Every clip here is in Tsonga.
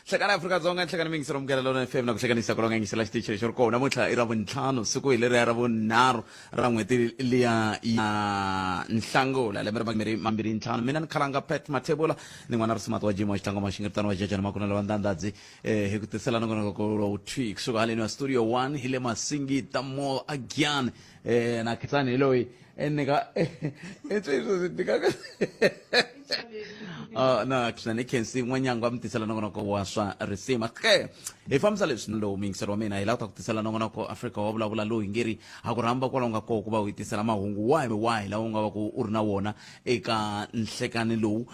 Hlekani Afrika-Dzonga, nhlekani miyingiselo Munghana Lonene FM na ku hlekanisa ku longa yingisela xitichi lexi ri kona. Namuntlha i ra vuntlhanu, siku hi leriya ra vunharhu ra n'hweti liya ya Nhlangula, lembe ra makume mambirhi ntlhanu. Mina ni khalanga Pat Mathebula, ni n'wana Risimati wa Jimo wa Xitlangoma Xingiritano wa Jajani Makunela wa Ndandadzi, hi ku tisela nongonoko lowu thwi kusuka haleni wa Studio 1 hi le Masingita Mall again. Na Khensani hi loyi ni nga i ni nga na swinene khensi n'wanyangwa mi tisela nongonoko wa swa risima. Ke hi fambisa leswi lowu muyingiseri wa mina hi lava ku ta ku tisela nongonoko Afrika wa vulavula lowu hi nge ri ha ku rhamba kwalaho nga koho ku va u hi tisela mahungu wahi wahi lawa u nga va ku u ri na wona eka nhlekani lowu.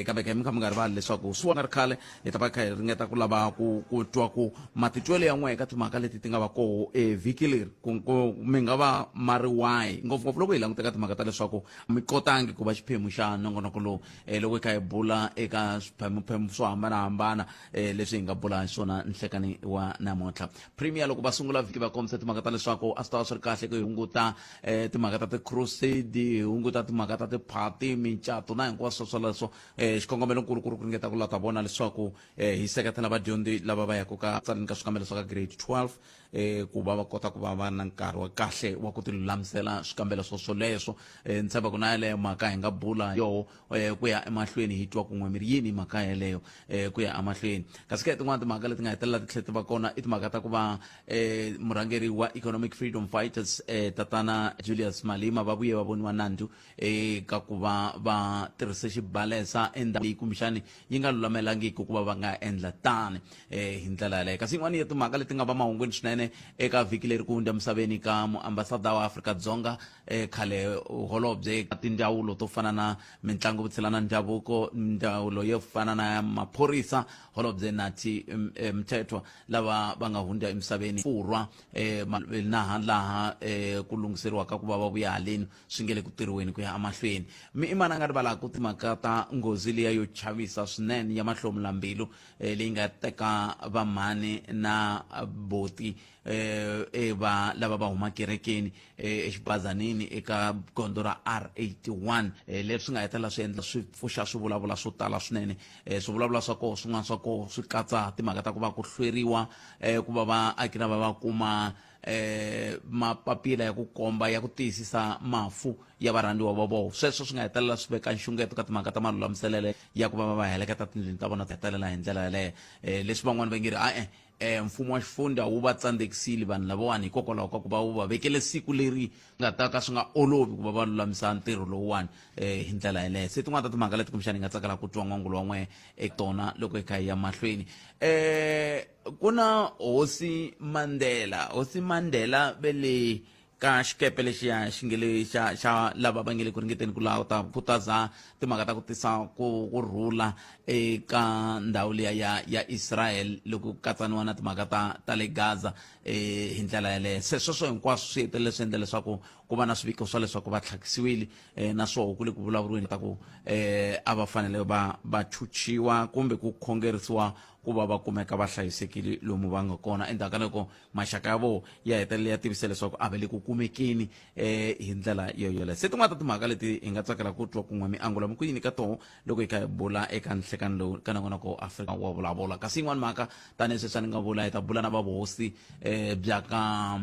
Kambe ke mi kha mi nga rivali leswaku swi nga ri khale hi ta va kha hi ringeta ku lava ku twa ku matitwelo ya n'we eka timhaka leti ti nga va koho vhiki leri ku mi nga va ma ri wahi, ngopfungopfu loko hi languteka timhaka ta leswaku mi kotangi ku va xiphemu xa nongonoko lowu, loko hi kha hi bula eka swiphemuphemu swo hambanahambana, leswi hi nga bula hi swona nhlekani wa namuntlha. Premier loko va sungula vhiki va kombisa timhaka ta leswaku a swi ta va swi ri kahle ku hi hunguta timhaka ta ti-crusade, hi hunguta timhaka ta tiphati, micato na hinkwaswo swoleswo. Xikongomelonkulu ku ri ku ringeta ku lava ta vona leswaku hi seketela vadyondzi lava va yaka ka tsaleni ka swikambelo swa ka grade 12, ku va va kota ku va va na nkarhi wa kahle wa ku tilulamisela swikambelo swo swoleswo. Ni tshemba ku na yaleyo mhaka hi nga bula yoho, ku ya emahlweni hi twa kun'we mi ri yini mhaka yeleyo, ku ya emahlweni. Kasi ke tin'wana timhaka leti nga hetelela ti tlhela ti va kona i timhaka ta ku va murhangeri wa Economic Freedom Fighters, tatana Julius Malema, va vuye va voniwa nandzu eka ku va va tirhise xibalesa endhawu leyi kumbexani yi nga lulamelangiki ku va va nga endla tani, hi ndlela yaleyo. Kasi yin'wana ya timhaka leti nga va mahungwini swinene eka vhiki leri, ku hundza emisaveni ka muambasada wa Afrika-Dzonga, khale holobye ka tindzawulo to fana na mitlangu, vutshila na ndhavuko, ndzawulo yo fana na maphorisa, holobye Nathi Mthethwa, lava va nga hundza emisaveni Furwa, naha laha ku lunghiseriwaka ku va va vuya haleni swi nge le ku tirhiweni ku ya emahlweni. Mi i mani a nga rivalaka timhaka ta nghozi liya yo chavisa swinene ya mahlomulambilu, leyi nga teka vamhani na boti, va lava va huma kerekeni, exibazanini eka gondzo ra R81, leswi nga hetelela swi endla swi pfuxa swivulavula swo tala swinene? Swivulavula swa koho, swin'wana swa koho swi katsa timhaka ta ku va ku hlweriwa, ku va vaaki lava va kuma mapapila ya ku komba ya ku tiyisisa mafu ya varhandziwa va vona. Sweswo swi nga hetelela swi veka nxungeto ka timhaka ta malulamiselele ya ku va va va heleketa tindlwini ta vona hetelela hi ndlela yaleyo. Leswi van'wani va nge ri a-e, mfumo wa xifundza wu va tsandzekisile vanhu lavawani hikokwalaho ka ku va wu va vekele siku leri nga ta ka swi nga olovi ku va va lulamisa ntirho lowuwani, hi ndlela yeleyo. Se tin'wana ta timhaka leti kumbexana hi nga tsakela ku twa n'wangulo wa n'we eka tona loko hi kha hi ya mahlweni. Ku na Hosi Mandela. Hosi Mandela ve le ka xikepe lexiya xi nge le xa lava va nge le ku ringeteni ku lava ta khutaza timhaka ta ku tisa ku rhula eka ndhawu liya ya Israel loko ku katsaniwa na timhaka ta le Gaza, hi ndlela yaleyo. Se sweswo hinkwaswo swi hetelele swi endla leswaku ku va na swiviko swa leswaku va tlhakisiwile, naswoho ku le ku vulavuriweni ta ku a va fanele va chuchiwa kumbe ku khongerisiwa ku va va kumeka va hlayisekile lomu va nga kona, endzhaku ka loko maxaka ya vona ya hetelela ya tivise leswaku a va le ku kumekeni, hi ndlela yo yoleyo. Se tin'wana ta timhaka leti hi nga tsakela ku twa kun'we miangulo mi ku yini ka toho loko hi kha hi bula eka nhlekani lowu ka nongonoko Afrika wa vulavula. Kasi yin'wana mhaka, tanihi sweswi a ni nga vula, hi ta bula na va vuhosi bya ka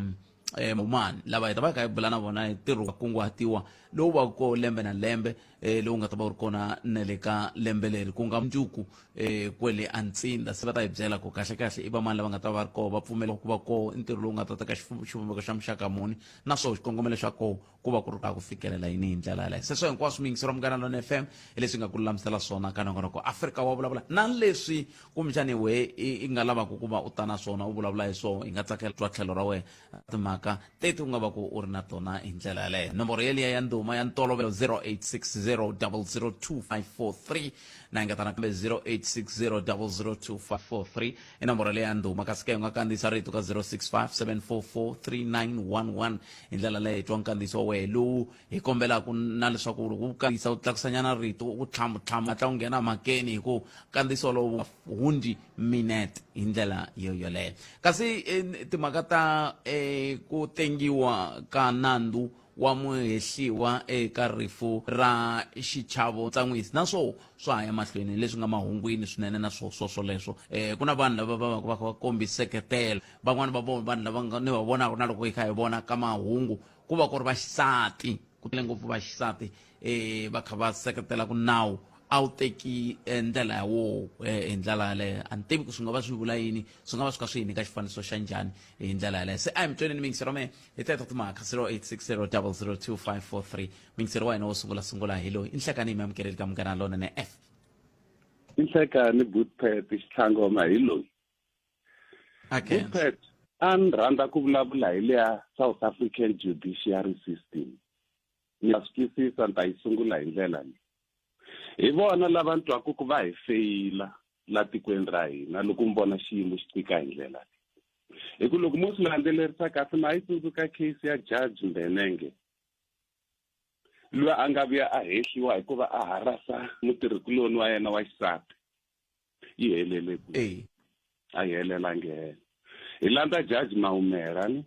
Mani lava hi ta va hi kha hi bula na vona hi ntirho wa kunguhatiwa lowu va ko lembe na lembe, lowu nga ta va wu ri kona na le ka lembe leri ku nga mundzuku, kwele antsinda. Se va ta hi byela ku kahle kahle i vamani lava nga ta va ri koho, va pfumela ku va koho, i ntirho lowu nga ta teka xivumbeko xa muxaka muni, naswona xikongomelo xa koho ku va ku ri ka ku fikelela yini hi ndlela yaleyo. Se swo hinkwaswo, miyingisero wa Munghana Lona FM, hi leswi nga ku lulamisela swona ka nongonoko Afrika wa vulavula, na leswi kumbexani we i nga lavaka ku va u ta na swona u vulavula hi swona, hi nga tsakela twa tlhelo ra wena timhaka teti u nga va ku u ri na tona hi ndlela yaleyo. Nomboro yeliya ya ndhuma ya ntolovelo 0860002543, na engeta nakambe 0860002543 i nomboro leyi ya ndhuma. Kasi ke u nga kandziyisa rito ka 0657443911. Hi ndlela leyo hi twa nkandziyiso wa wehe lowu hi kombelaka na leswaku loko u kandziyisa u tlakusanyana rito, u tlhamutlhamu hatla u nghena mhakeni, hi ku nkandziyiso lowu hundzi minete hi ndlela yo yoleyo. Kasi timhaka ta ku tengiwa ka nandzu wa muhehliwa eka rifu ra xichavo tsan'wisi na swo swa ha ya mahlweni leswi nga mahungwini swinene na swo swo swoleswo um ku na vanhu lava va va va va kombi seketelo van'wani va vona vanhu lava nga ni va vonaka na loko hi kha hi vona ka mahungu ku va ku ri vaxisati ku tele ngopfu vaxisati um va kha va seketela ku nawu a wu teki eh, ndlela ya woho eh, hi ndlela yaleyo a ni tivi ku swi nga va swi vula yini swi nga va swi kha swi hi nyika xifaniso xa njhani hi ndlela yaleyo se a hi mi tweneni miyingisero wa mehe hi teto timhaka 0860 002543 miyingisero wa hina wo sungula sungula hi loyi i nhlekani hi mi amukeleli ka munghana lonene f I nhlekani Bootpet xitlhangoma hi loyi Bootpet a ni rhandza ku vulavula hi leya South African judiciary system ni swi twisisa ni ta yi sungula hi ndlela leyi hi vona lava ni twaku ku va hi feyila la tikweni ra hina loko mi vona xiyimo xi tika hi ndlela leyi hi ku loko mo swi landzelerisa kahle ma yi tsundzuka case ya judge Mbenenge luya a nga vuya a hehliwa hikuva a harasa mutirhikuloni wa yena wa xisati yi helele kwihi a yi helelangi helo hi landza judge Maumela ni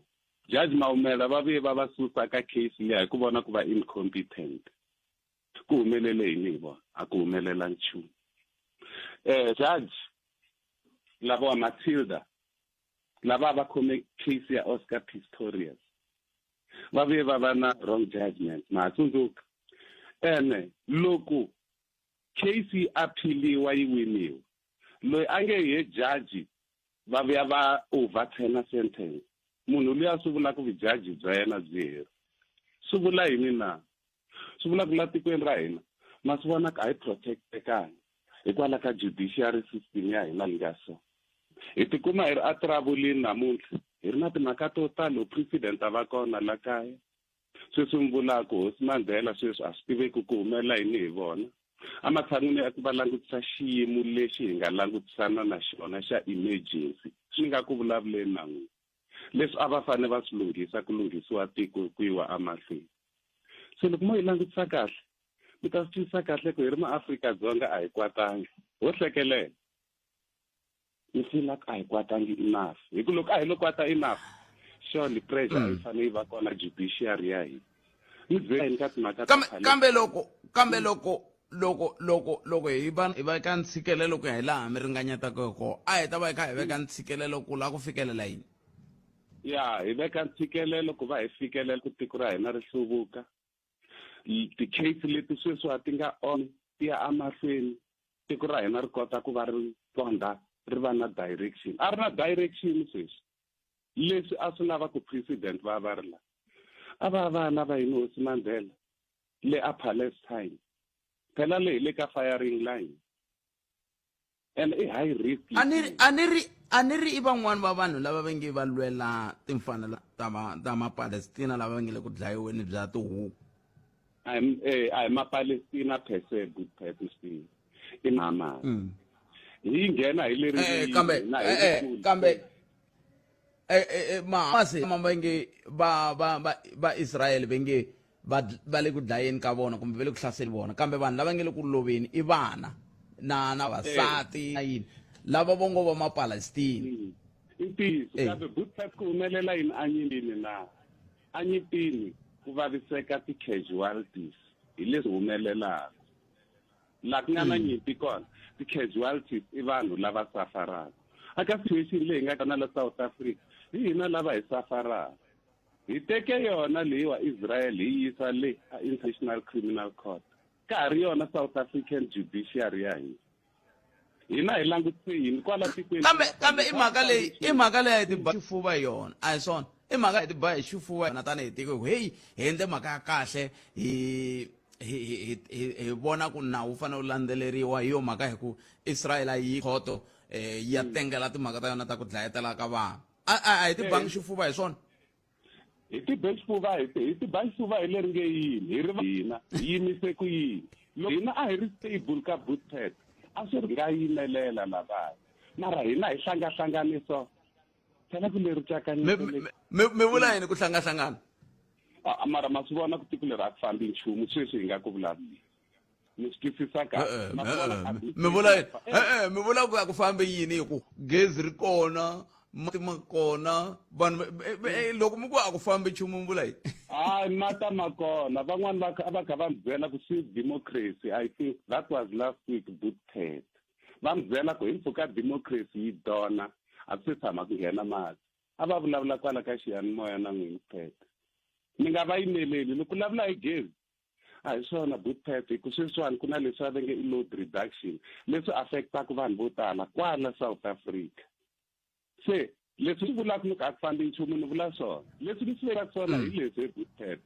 judge Maumela va vuye va va susa ka case liya hi ku vona ku va incompetent ku humelele yini hi vona a ku humelela nchumu eh judge lava wa Matilda lava va khome case ya Oscar Pistorius va vuye va va na wrong judgment ma ha tsundzuka ene loko case yi appealiwa yi winiwa loyi a nge he judge va vuya va overturn sentence munhu luya swi vula ku vujaji bya yena byi heri swi vula yini na swi vula ku la tikweni ra hina ma swi vona ku a hi protectekangi hikwalaho ka judiciary system ya hina yi nga so hi tikuma hi ri atravulini namuntlha hi ri na timhaka to talo president a va kona la kaya sweswi mi vulaka hosi Mandela sweswi a swi tiveki ku humelela yini hi vona ematshan'wini ya ku va langutisa xiyimo lexi hi nga langutisana na xona xa emergency swi nga ku vulavuleni na n'wina leswi a va fanele va swi lunghisa ku lunghisiwa tiko ku yiwa emahlweni se loko mo yi langutisa kahle mi ta swi twisisa kahle ku hi ri maAfrika-Dzonga a hi kwatangi ho hlekelela ni feel like a hi kwatangi enough hi ku loko a hi lo kwata enough surely pressure a yi fanele yi va kona judiciary ya hina ni byela yini ka timhaka kambe kambe loko kambe loko loko loko loko hi va hi veka ntshikelelo ku ya hi laha mi ringanyetaka kona a hi ta va hi kha hi veka ntshikelelo ku lava ku fikelela yini ya hi veka ntshikelelo ku va hi fikelela ku tiko ra hina ri hluvuka ti-case leti sweswi a ti nga on ti ya emahlweni tiko ra hina ri kota ku va ri qonda ri va na direction a ri na direction sweswi leswi a swi lava ku president va va ri la a va va lava yini hosi Mandela le a Palestine phela le hi le ka firing line and i high risk a ni ri a ni ri a ni ri i van'wani va vanhu lava va nge va lwela timfanelo ta ma ta mapalestina lava va nge le ku dlayiweni bya tihuku a hi mapalestina per se good palestine i Hamas hi nghena hi leri kambe kambe Mahamasi ma va nge va va va va Israel va nge va va le ku dlayeni ka vona kumbe va le ku hlaseli vona kambe vanhu lava nge le ku loveni i vana na na vasati na yini lava vo ngo va mapalestina i ntiyiso kambe bootpet ku humelela yini anyimpini na anyimpini ku vaviseka ti-casualties hi leswi humelelaka laha ku nga na nyimpi kona ti-casualties i vanhu lava safaraka aka situation leyi nga kona la South Africa hi hina lava hi safaraka hi teke yona leyiwa Israel hi yisa le a International Criminal Court ka ha ri yona South African judiciary ya hina hina hi langutise yini kwala tikweni kambe kambe i mhaka leyi i mhaka leyi a hi tiba xifuva hi yona a hi swona i mhaka hi tiba hi xifuva yona tanihi tiko hi heyi hi endle mhaka ya kahle hi hi hi hi hi vona ku nawu wu fanele wu landzeleriwa hi yo mhaka hi ku Israel a yi khoto eh ya tengela timhaka ta yona ta ku dlayetela ka vanhu a a hi tibangi xifuva hi swona hi tibe xifuva hi hi tiba xifuva hi leri nge yini hi ri hina hi yimise ku yini loko hina a hi ri stable ka bootpad a swi ri nga yimelela lavaya mara hina hi hlangahlanganiso phela ku leri cakanyi mi vula yini ku hlangahlangana mara ma swi vona ku tiko leri a ku fambi nchumu sweswi hi nga ku vulavuli mi swi twisisa kahle mi vula yini e-e mi vula ku a ku fambi yini hi ku gezi ri kona Mati ma kona vanhu loko mi ku a ku fambi nchumu mi vula yini? Hayi, mata ma kona. Van'wani va kha va kha va mi byela ku sweet democracy, I think that was last week, Bootcat va mi byela ku hi mpfhuka democracy yi dona a ku se tshama ku nghena mati. A va vulavula kwala ka xiyanimoya na n'wini Pet, mi nga va yimeleli loko vulavula hi gezi. A hi swona, Bootcat, hi ku sweswiwani ku na leswi va ve nge i load reduction leswi affectaka vanhu vo tala kwala South Africa. Se leswi ni vulaka ni ku a ku fambi nchumu, ni vula swona leswi ni swi vekaka swona hi leswi hi Bootcat.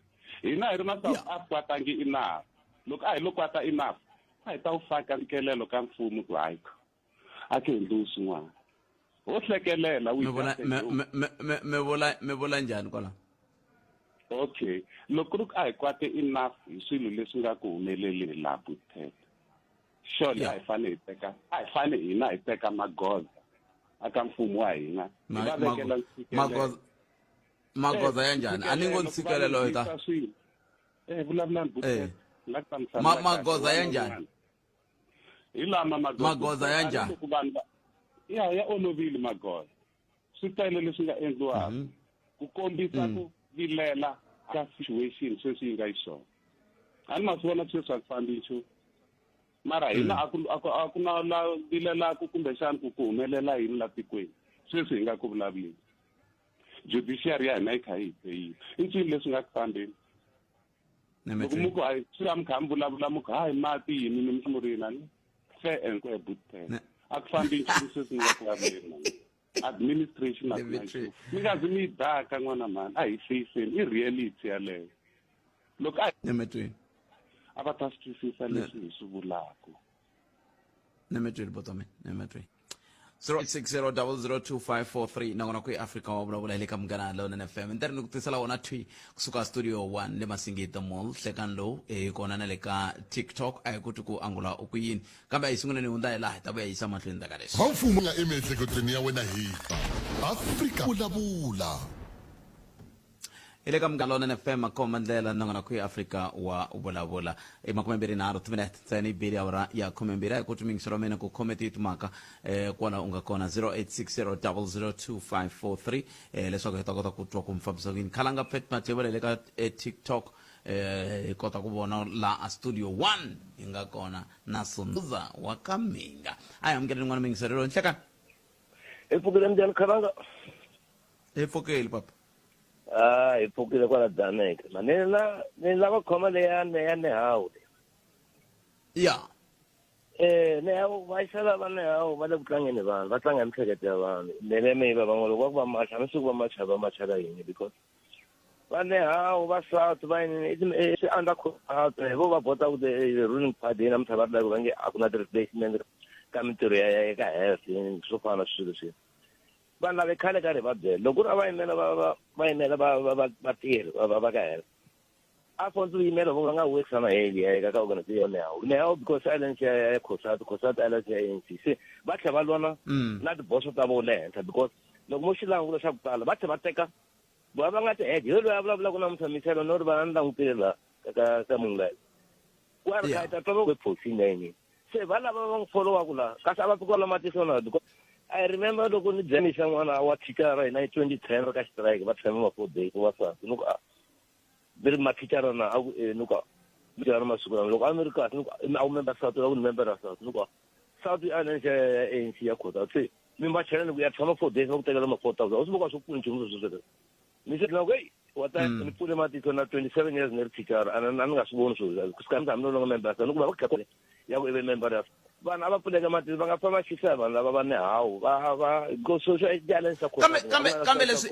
Hina hi ri ma South a kwatangi enough. Loko a hi lo kwata enough, a hi ta wu faka nkelelo ka mfumo ku hayi a ku endliwi swin'wana, ho hlekelela. Mi vula mi vula njhani kwala? Okay, loko ku ri ku a hi kwate enough hi swilo leswi nga ku humeleleni laha, Bootcat, surely a hi fane hi teka, a hi fane hina hi teka magoza aka mfumo wa hina, hi va vekela ntshikelelo. Magoza ya njhani? A ni ngo ntshikelelo hi ta Vulavulani, Bootcat, la ku ta magoza ya njhani? Hi lama magoza ya njhani? Vanhu va ya olovile magoza. Swi tele leswi nga endliwaka ku kombisa ku vilela ka situation sweswi yi nga xiswona. A ni ma swi vona sweswi a ku fambi nchumu, mara hina a ku na la vilelaku kumbexani ku humelela yini la tikweni sweswi hi nga ku vulavuleni. Judiciary ya hina yi kha yi hi feyila. I ncini leswi nga ku fambeni? Loko mi ku hayi swi mi kha mi vulavula mi ku hayi mati yini ni mhlamurina ni fair and square, Bootcat, a ku fambi nchumu sweswi ni nga ku vulavuleni. Administration a ku na nchumu, mi nga zi mi yi daka n'wana mhani, a hi feyiseni i reality yaleyo. Loko a Nemetweni. A va ta swi twisisa leswi hi swi vulaka. Nemetweni, botome nemetweni. 0660002543 nakona ku Afrika wa vulavula hi le ka Munghana Lonene FM. Ni ni ku tisela wona thwi kusuka studio 1 le Masingita Mall hlekani lowu hi kona na le ka TikTok. A hi kuti ku angula u ku yini, kambe a hi sunguleni hundza hi laha hi ta vuya yisa mahlweni ka leswi. Va mfumo nga emiehleketweni ya wena hi Afrika vulavula. Hi le ka Munghana Lonene FM, makhomba ndlela nongona ku Afrika wa vulavula. I 23 timinete ntsena yi bile awara ya 12. A hi ku mingiselo wa mina ku khome ti timhaka kwala u nga kona 0860002543 leswaku hi ta kota ku twa ku mi fambisa ku yini. Khalanga Pet Mathebula hi le ka TikTok, hi kota ku vona laha a studio 1 hi nga kona na Sunduza wa ka Minga. A hi amukeleni n'wana mingiselo nhlekani. Hi pfukile, njhani Khalanga? Hi pfukile, papa. Ah, hi pfukile kwala Damek. Ma ni la ni lava khoma leya ya Nehawu. Ya. Nehawu va xela va Nehawu va le ku tlangeni vanhu, va tlanga hi mihleketo ya vanhu. Meleme yi va van'wana loko va ku va macha, hambi siku va macha va machela yini, because va Nehawu va South va yini i swi under contract hi vo va vhota ku the ruling party namuntlha va ri va nge a ku na ti-replacement ka mintirho ya ka health swo fana na swilo leswi. Vanhu lava khale karhi va byela loko ku ri a va yimela va va va yimela va va va vatirhi va va va ka health, a fanele u yimela vo va nga workisana heli ya ka organization ya Nehawu Nehawu, because alliance ya COSATU, COSATU alliance ya ANC, se va tlhela va lwana na tiboso ta vona le henhla, because loko mo xi languta xa ku tala va tlhela va teka va va nga ti-head. Hi loyi a vulavulaka namuntlha miselo no ri va ni langutile laha ka munhu loyi ku a ri kha ta twa va position ya yini, se va lava va n'wi follow-aku laha kasi a va pfuka la matihlo na, because I remember loko ni byemisa n'wana wa thicara hina hi 2010 ri ka xitirayiki, va tshame ma 4 days va sati ni ku a mi ri mathicara na, a ku e, ni ku mi ri masiku lama loko a mi ri kahle, ni ku a wu member SADTU, a ku ni member ya SADTU, ni ku SADTU i alliance ya ANC ya khota, se mi machela ni ku ya tshama 4 days va ku tekela ma 4000, a swi voka swi pfuni nchumu sweswo sweswo. Ni se na ku hey wa ta ni pfule matihlo na 27 years ni ri thicara a ni nga swi voni swilo ku sika hambi no member ni ku va ku ya ku ive member ya vanhu a va pfuleka matihlo, va nga famba xisa vanhu lava va Nehawu va va go social alliance ya Kambe leswi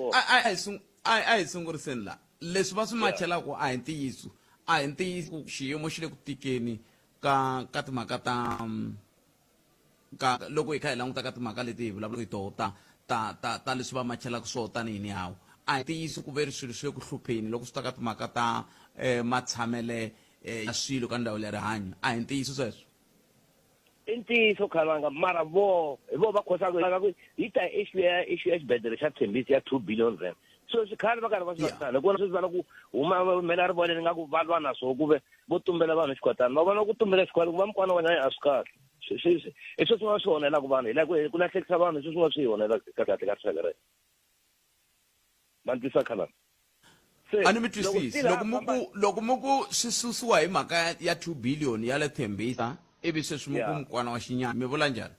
a hi sunguriseni la leswi va swi machelaka a hi ntiyiso, a hi ntiyiso. Xiyimo xi le ku tikeni ka timhaka ta ka loko hi kha hi languta ka timhaka leti hi vulavulaka hi toho ta leswi va machelaka swona tanihi Nehawu. A hi ntiyiso ku ve ri swilo swi le ku hlupheni loko swi ta ka timhaka ta matshamele ya swilo ka ndhawu ya rihanyo. A hi ntiyiso sweswo? I ntiyiso, Khalanga, mara vo hi vo va khosaka ku yi ta issue ya xibedhlele xa Tembisa ya R2 billion. So swi khale va karhi va swi vavisana hikuva sweswi va lava ku huma mela ri voneni nga ku va lwa na swoho, ku ve vo tumbela vanhu xikwatani, ma vona ku tumbela xikwatani ku va mukwana wa nyanya a swi kahle. Hi swo swin'wana swi onhelaka vanhu, hi la ku lahlekisa vanhu, hi swo swin'wana swi hi onhelaka kahle ka rixaka rero. Ma ni twisisa khalanga? Se A ni mi loko twisisi. still ha Loko mi famba ku loko mi ku swi susiwa hi mhaka ya 2 billion ya le Thembisa ivi sweswi mi ku ya mukwana wa xinyami mi vula njhani?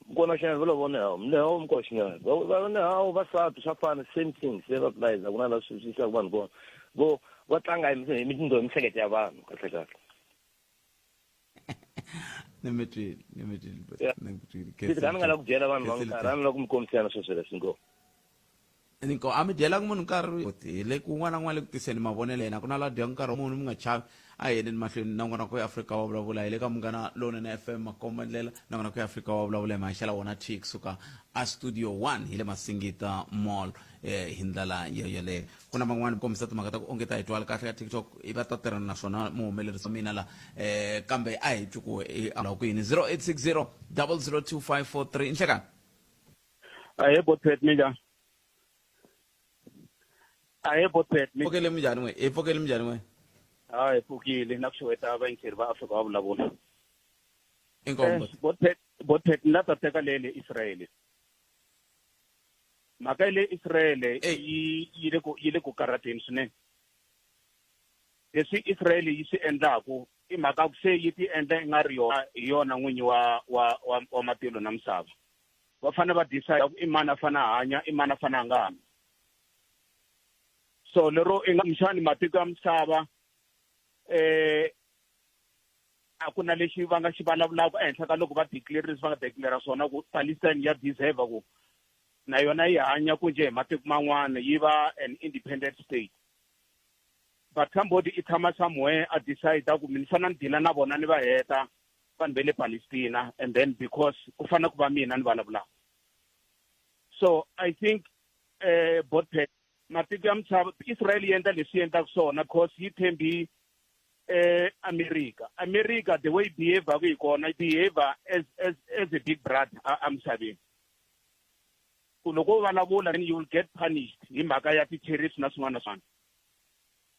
Mukwana wa xinyami vula vona hawu nehawu mukwana wa xinyami va nehawu vasati swa fana same thing same applies a ku na la swi swi yisaka vanhu kona vo va tlanga hi hi hi mihleketo ya vanhu kahle kahle. Ni mi twile, ni mi twile, Ya. ni mi twile. Ndzi a ni nga la ku byela vanhu va Khensile nkarhi a ni la ku mi kombisana sweswo leswi ngo. Ni ko a mi dyelanga munhu nkarhi hi le kun'wana na kun'wana le ku tiseni mavonelo yena ku na la dyaka nkarhi wa munhu mi nga chavi a hi yeleni mahlweni nongonoko ya Afrika wa vulavula hi le ka Munghana Lonene FM makomba ndlela nongonoko ya Afrika wa vulavula hi mahaxela wona thi kusuka a studio 1 hi le Masingita Mall eh, hi ndlela yo yoleyo ku na van'wani kombisa timhaka ta ku onge ta hi twala kahle ka TikTok i va ta tirhana na swona muhumelerisi wa mina la eh, kambe a hi twi ku i ala ku yini 0860 002543 nhlekani. Ahee Botpet minjhani? Ahee Botpet mi Pfukele minjhani n'we? Hi pfukele minjhani n'we? Ha hi pfukile na ku xeweta vayingiseri va Afrika va vulavula. Inkomu. Eh, Botpet Botpet ni la ta teka leyi le Israel. Mhaka ya le Israel yi yi le ku yi le ku karhateni swinene. Leswi Israel yi swi endlaku i mhaka ku se yi ti endla i nga ri yona hi yona n'winyi wa wa wa, wa matilo na misava. Va fanele va decide ku i mani a fanele a hanya i mani a fanele a nga hanyi. So lero i nga kumbexani matiko ya misava eh a ku na lexi va nga xi vulavulaka ehenhla ka loko va declare leswi va nga declare swona ku Palestine ya deserve ku na yona yi hanya ku njhe hi matiko man'wana yi va an independent state. But somebody i tshama somewhere a decide ku mi ni fanele ni deal na vona ni va heta vanhu va le Palestina and then because ku fanele ku va mina ni vulavulaka. So I think eh Botpet matiko ya misava Israel yi endla leswi yi endlaka swona because yi tshembi eh America. America the way behave hi kona yi behave as a big brother emisaveni. Ku loko u vulavula then you will get punished hi mhaka ya ti-tariffs na swin'wana na swin'wana.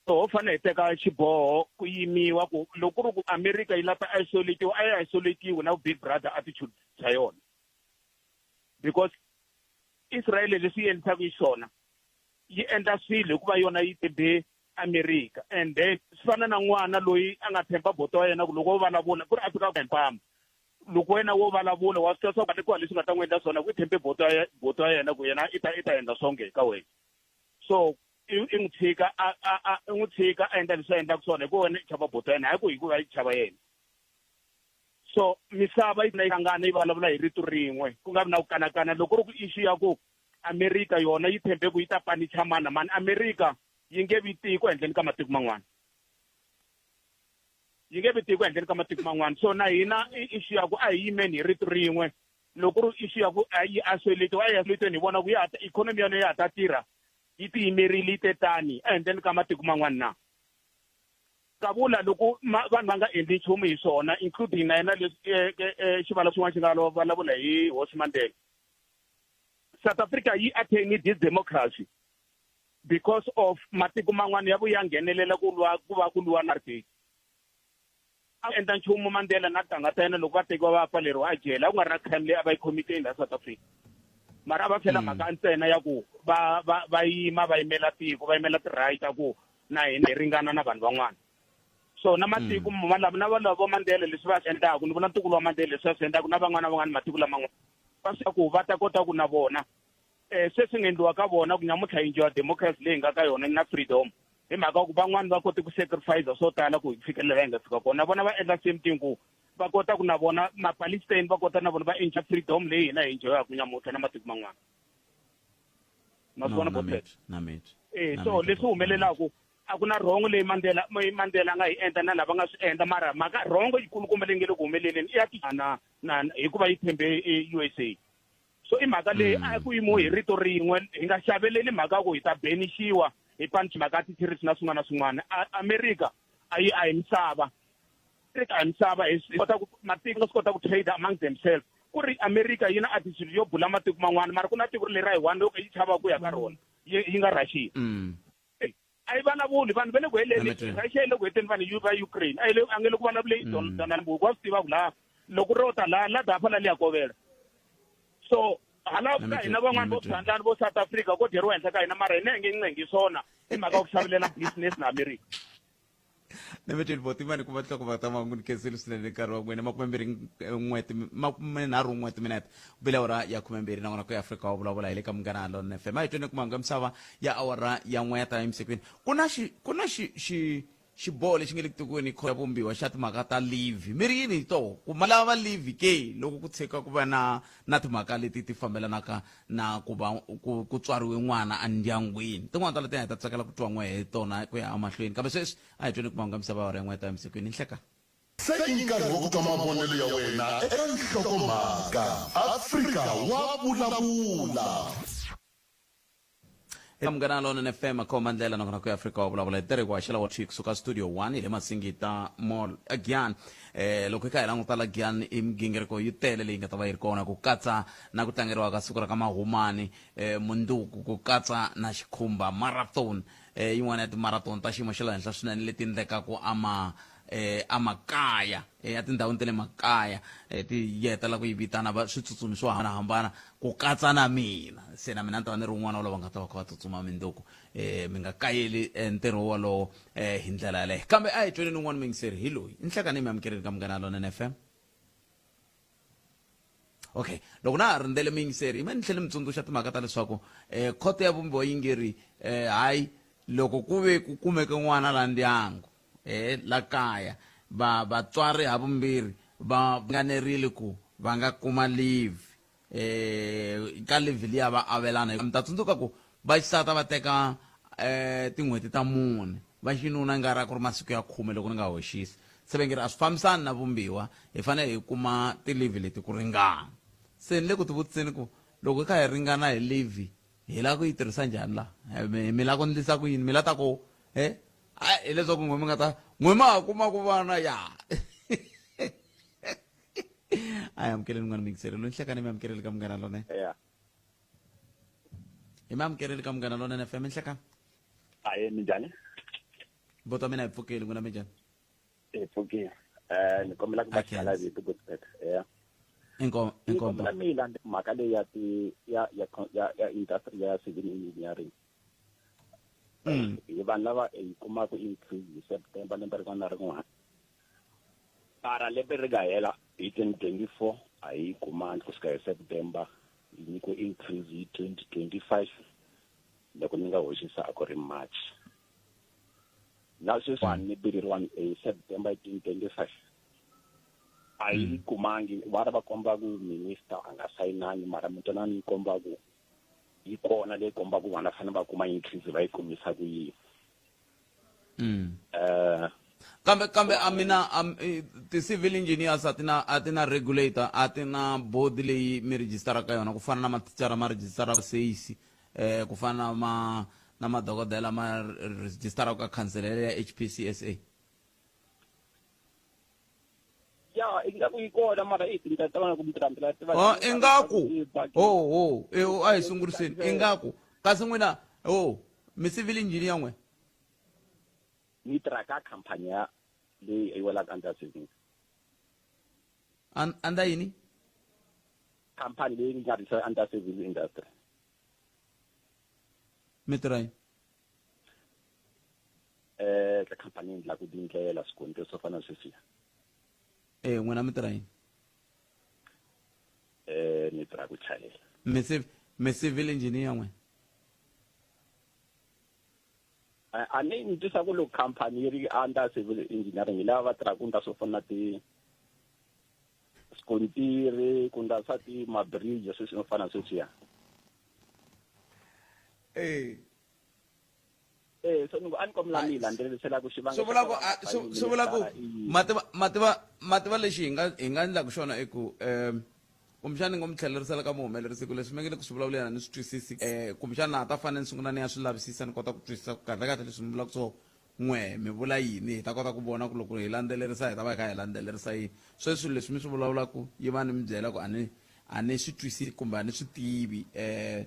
So ho fanele hi teka xiboho ku yimiwa ku loko ku ri ku America yi lava ta isolatiwa a yi isolatiwi na big brother attitude bya yona. Because Israel leswi yi endlisaka xiswona yi endla swilo hikuva yona yi tshembe America and then swi fana na n'wana loyi a nga tshemba buti wa yena ku loko wo vulavula ku ri a fika hi mpama loko wena wo vulavula wa swi tiva swa ku ku leswi nga ta n'wi endla swona ku i tshembe buti wa yena ku yena i ta i ta endla swonge ka wena so i n'wi tshika a a a i n'wi tshika a endla leswi a endlaka swona hikuva wena i chava buti wa yena hayi ku hikuva i chava yena. So misava yi hlangana yi vulavula hi rito rin'we ku nga vi na ku kanakana loko ku ri ku issue ya ku America yona yi tshembe ku yi ta panicha mani na mani America yi nge vi tiko ehenhleni ka matiko man'wana yi nge vi tiko ehenhleni ka matiko man'wana so na hina i issue ya ku a hi yimeni hi rito rin'we loko ku ri issue ya ku a yi isolate a yi isolate hi vona ku ya ha economy ya yona ya ha ta tirha yi tiyimerile yi te tani ehenhleni ka matiko man'wana na. Kavula loko vanhu va nga endli nchumu hi swona including na yena leswi eh, eh, eh, xivalo xin'wana xi nga vulavula hi hosi Mandela. South Africa yi attain this democracy because of matiko man'wana ya vuya nghenelela ku lwa ku va ku lwiwa na apartheid. A endla nchumu Mandela na tanga ta yena loko va tekiwa va pfaleriwa a jele a ku nga ri na crime leyi a va yi commit la South Africa. Mara a va fela mhaka ntsena ya ku va va va yima va yimela tiko va yimela ti-right ta ku na hina hi ringana na vanhu van'wana. So na matiko mm. lama na valava va Mandela leswi va swi endlaka ni vula ntukulu wa Mandela leswi va swi endlaka na van'wana van'wana matiko laman'wana va swi ku va ta kota ku na vona eh se swi nga endliwa ka vona ku nyamuntlha yi enjoy democracy leyi nga ka yona na freedom hi mhaka ku van'wana va kote ku sacrifice swo tala ku hi fikelela la hi nga fika kona na vona va endla same thing ku va kota ku na vona ma-Palestine va kota na vona va enjoy freedom leyi hina hi enjoyaka nyamuntlha na matiko man'wana. Ma swi vona Botlet? Na mitwa. Eh so leswi humelelaku a ku na wrong leyi Mandela Mandela a nga yi endla na lava nga swi endla mara mhaka wrong yikulukumba leyi nge le ku humeleleni i ya na na hikuva yi tshembe USA. So i mhaka leyi a ku yimiwe hi rito rin'we hi nga xaveleli mhaka ku hi ta benixiwa hi panichi mhaka ya ti-tariffs na swin'wana na swin'wana. America a yi a hi misava. America a hi misava hi kota ku matiko swi kota ku trade among themselves. Ku ri America yi na attitude yo bula matiko man'wana mara ku na tiko leri ra yi one loko yi chava ku ya ka rona yi yi nga Russia. A yi vulavuli vanhu va le ku heleni Russia yi le ku heteni vanhu va Ukraine a yi le a nge le ku vulavuleni Donald Trump wa swi tiva ku laha. Loko ro ta la la dafa la liya kovela. So hala ka hina van'wana vo Thandani vo South Africa ko dyeriwa henhla ka hina mara hina hi nge ncengi swona hi mhaka ya ku xavelela business na America. Ni mi twini votimani ku va tloko va ta va n'wi khensile swinene nkarhi wa n'wina 21 31 timinete ku bile awara ya 12 nakona ku ya Afrika wa vulavula hi le ka Munghana Lonene FM. A hi tweni ku mahungu ya misava ya awara ya n'we ya ta emisikwini. Ku na xi ku na xi xi xiboho lexi nga le ku tekiweni hi ya vumbiwa xa timhaka ta live. Mi ri yini hi toho? Ku ma lava live ke loko ku tshika ku va na na timhaka leti ti fambelanaka na ku va ku ku tswariwe n'wana endyangwini. Tin'wana ta leti a hi ta tsakela ku twa n'we hi tona ku ya emahlweni. Kambe sweswi a hi tweni ku mahungu ya misava awara ya n'we ya ta emisikwini. Nhlekani. Se i nkarhi wa ku twa mavonelo ya wena eka nhlokomhaka. Afrika wa vulavula. Eka Munghana Lonene FM khoma ndlela nakona ku ya Afrika wa vulavula hi Derek wa xela wa Chick suka studio 1 hi le Masingita Mall Giyani. Eh loko hi kha hi languta la Giyani i migingiriko yi tele leyi nga ta va yi ri kona ku katsa na ku tlangeriwa ka siku ra ka Mahumani eh munduku ku katsa na Xikhumba Marathon eh yin'wana ya ti-marathon ta xiyimo xa le henhla swinene leti endlekaka ama eh amakaya eh etindhawini ta le makaya eh ti yetela ku yi vitana va switsutsumi swo hambanahambana ku katsa na mina se na mina ni ta va ni ri un'wana wa lava nga ta va kha va tsutsuma minduku eh mi nga kayeli eh, ntirho wolowo eh hi ndlela yaleyo kambe a hi tweni ni un'wana muyingiseri hi loyi nhlekani mi amukeleni ka Munghana Lonene FM. Okay loko na ha rindzele muyingiseri i me ni tlhele mi tsundzuxa timhaka ta leswaku um khoto ya vumbiwa yi nge ri um hayi loko ku ve ku kumeke n'wana la ndyangu um la kaya va vatswari havumbirhi va nganerile ku va nga kuma leave eh ka leave liya va avelana mi ta tsundzuka ku va xisata va teka eh tin'hweti ta mune va xinuna nga ra ku ri masiku ya khume loko ni nga hoxisi se va nge ri a swi fambisani na vumbiwa hi fanele hi kuma ti-leave leti ku ringana se ni le ku tivutiseni ku loko hi kha hi ringana hi leave hi lava ku yi tirhisa njhani la mi lava ku ndlisa ku yini mi la ta ku e hileswaku n'we mi nga ta n'we ma ha kuma ku vana ya a hi amukeleni n'wana muyingiseri loyi nhlekani mi amukeleli ka Munghana Lonene. Ya. Hi mi amukeleli ka Munghana Lonene FM nhlekani. Ahe, minjhani? Bota mina hi pfukile n'wina minjhani? Hi pfukile. Ni kombela ku va xala vito Godfred. Ya. Inkomu, Ni kombela mi landza mhaka leyi ya ti ya ya ya ya industry ya civil engineering. Hi vanhu lava hi kumaka increase hi September lembe rin'wana na rin'wana. Mara lembe ri nga hela hi 2024 a hi yi kumangi kusuka hi September hi nyikiwe increase hi 2025 loko ni nga hoxisa a ku ri March. Na sweswiwani ni bileriwani hi September 2025 a yi mm. kumangi va ri va komba ku minister a nga sayinangi mara mintwanano yi komba ku yi kona leyi kombaka vanhu va fanele va kuma increase va yi kumisa ku yini. Kambe kambe a mina ti-civil engineers a ti na a ti na regulator a ti na board leyi mi rejistara ka yona ku fana na mathicara ma rejistara SACE eh ku fana na ma na madokodela ma rejistara ka khansele ya HPCSA. Ya ingaku yi kona mara i tindlela ta vana ku mi tiva. Oh ingaku oh oh eh a hi sunguriseni ingaku kasi n'wina oh mi civil engineer n'we. Ni tirha ka khampani ya leyi yi welaka under civil. Under yini? Khampani leyi nga register under civil industry. Mi tirha yini? Eh ka khampani yi endlaka tindlela swigondzo swo fana na sweswiya. Eh n'wina mi tirha yini? Eh ni tirha ku chayela. Mi mi civil engineer n'we? A ni ni twisa ku loko khampani yi ri under civil engineering hi lava va tirhaka ku ndla swo fana na ti swikontiri ku ndla swa ti ma-bridge sweswi swo fana na sweswiya. Eh. Eh so ni ku a ni kombela mi yi landzelerisela ku xivangelo swi vula ku swi vula ku mativa mativa mativa lexi hi nga hi nga endlaka xona i ku um kumbexana ni ngo mi tlhelerisela ka muhumelerisi ku leswi mi nge le ku swi vulavuleni a ni swi twisisi um kumbexana na ha ta fanele ni sungula ni ya swi lavisisa ni kota ku twisisa ku kahle kahle leswi mi vulaka swo n'we mi vula yini hi ta kota ku vona ku loko hi landzelerisa hi ta va hi kha hi landzelerisa yini sweswi leswi mi swi vulavulaka yi va ni mi byela ku a ni a ni swi twisisi kumbe a ni swi tivi um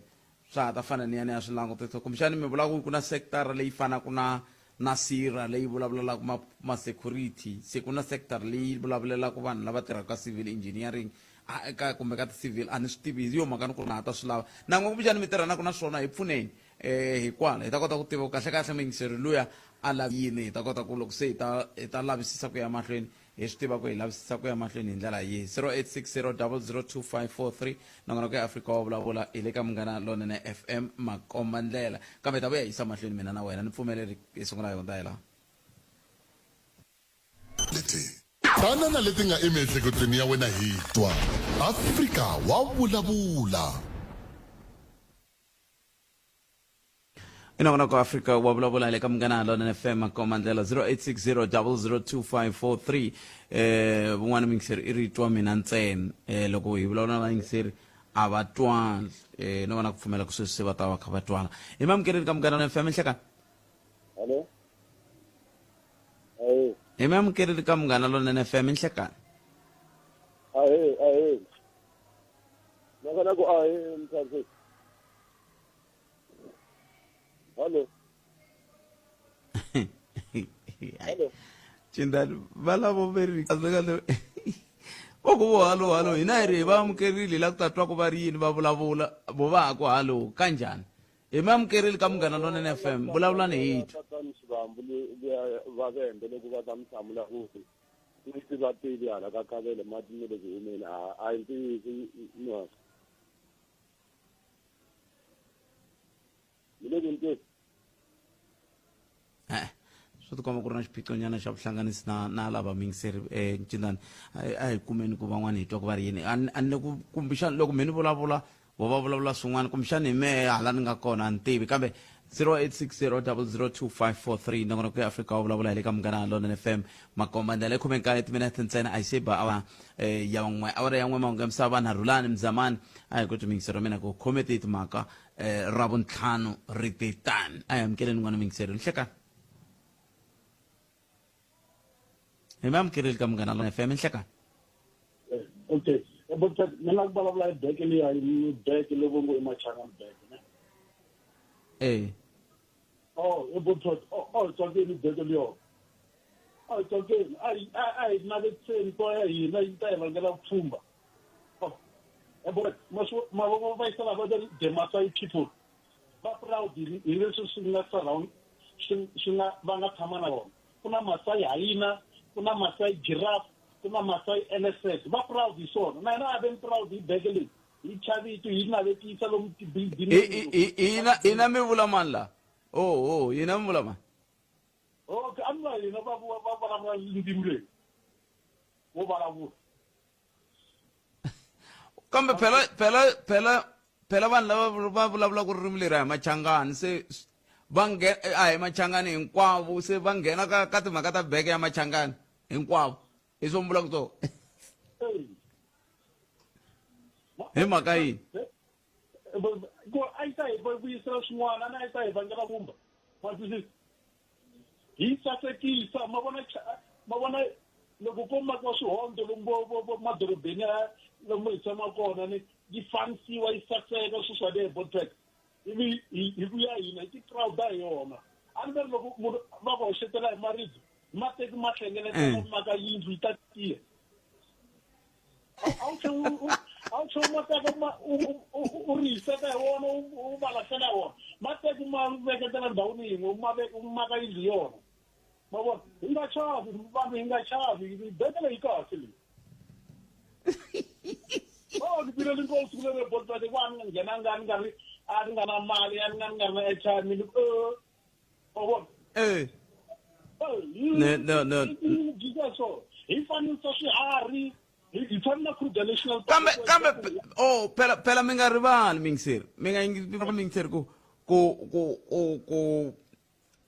swa ha ta fana ni ya ni ya swi langutisa kumbexani mi vula ku ku na sekitara leyi fanaka na na sira leyi vulavulelaka ma, ma security se ku na sector leyi vulavulelaka vanhu lava tirhaka ka civil engineering a, ka kumbe ka ti-civil a ni swi tivi hi yo mhaka ni ku na ha ta swi lava nangwe kumbexani mi tirhanaka na swona hi pfuneni um hi kwala hi ta kota ku tiva ku kahlekahle muyingiseri luya a lavi yini hi ta kota ku loko se hi ta hi ta lavisisa ku ya mahlweni hi swi tiva ku hi lavisisa ku ya mahlweni hi ndlela yihi 0860002543 nongonoko ya afrika wa vulavula hi le ka munghana lonene fm makomba ndlela kambe hi ta vuya hi yisa mahlweni mina na wena ni pfumeleri hi sungula hi hundza hi laha leti tana na leti nga emiehleketweni ya wena hi twa afrika wa vulavula I nongonoko wa Afrika wa vulavula hi le ka Munghana Lonene FM Makoma ndlela 0860002543 eh vun'wana muyingiseri i ri twa mina ntsena eh loko hi vulavula na vayingiseri a va twali eh no va na ku pfumela ku sweswi se va ta va kha va twala hi mamukeleni ka Munghana Lonene FM nhlekani Hello. Ahee. hi mamukeleni ka Munghana Lonene FM nhlekani Ahee, ahee. Nakona ku ahee mthathe. Hello. Hello. Cindani va lavo veri kahle vo ku vo halo halo hina hi ri hi va amukerile hi la ku ta twa ku va ri yini va vulavula vo va ha ku halo kanjhani hi mi amukerile ka munghana lonene fm vulavulani hi twa Tatani Xivambu le va vembe loko va ta mi hlamula ku ri va tivi hala ka kavele mati me le ku humeni a a hi ntiyiso muhasha mi le ku ni Eh, swi tikomba ku ri na xiphiqonyana xa vuhlanganisi na na lava muyingiseri um eh, ncindani a hi kumeni ku van'wana hi twa ku va ri yini a ni le ku kumbexani loko mi ni vulavula vo va vulavula swin'wana kumbexani hi mehe hala ni nga kona a ni tivi kambe 0860002543 nongonoko ya afrika wa vulavula hi le ka munghana lonene fm makomba ndlela i khume nkaye timinete ntsena a yi se ba awa eh, ya n'we awara ya n'we mahungu ya misava na rhulani mzamani a hi ku timiyingisero mina ku khome ti timhaka eh, ra vuntlhanu ri te tani a hi amukeleni n'wana miyingisero nhlekani hi mi amukeleli ka munghana lona fm nhlekani eh, okay eh, ni lava ku vulavula hi beke leya beke leyi ngo i machangani beke ne eh oh i botot oh oh tsakeni beke leyo a hi tsakeni a hi a hi navetiseni to ya hina yi ta hi vangela vupfhumba oh mavoko va yisela va the Masai people va proud hi leswi swi nga surround swi swi nga va nga tshama na vona ku na Masai hyena ku na Masai giraffe ku na Masai elephant va proud hi swona na hina a ve proud hi beke leyi hi chavito hi navetisa lomu ti-building hina hina mi vula mani la oh oh hina mi vula mani okay a mi va hina va va vulavula ndzimi leyi wo vulavula kambe phela phela phela phela vanhu lava va vulavulaka ririmi leri a hi machangani se va nghena a hi machangani hinkwavo se va nghena ka ka timhaka ta beke ya machangani hinkwavo hi swo mi vulaka swona hi mhaka yini ku a yi ta hi vuyisela swin'wana a yi ta hi vangela vumba ma twisisa hi sasekisa ma vona ma vona loko ko makiwa swihondzo lomu madorobeni ya lomu hi tshama kona ni yi fanisiwa yi saseka swi swa le botek ivi hi vuya hina hi ti proud hi yona a ni veri loko munhu va ku hoxetela hi maribye ma teki ma hlengeleta mm. maka yindlu yi ta tiya a wu tlhe a wu tlhe u ma teka ma u ri hiseka hi wona u va lahlela hi wona ma teki ma veketela ndhawini yin'we u ma u maka yindlu yona ma vona hi nga chavi vanhu hi nga chavi beke leyi kahle leyi o ni bile linkosi kulele botbete ku a ni nga nghenanga a ni nga ri a ni nga na mali a ni nga ni nga ri na airtime ni ku wa vona eh no no no so hi fanisa swiharhi hi fana na Kruger National kambe kambe oh phela phela mi nga rivali mingiseri mi nga yingiseri ku ku ku ku ku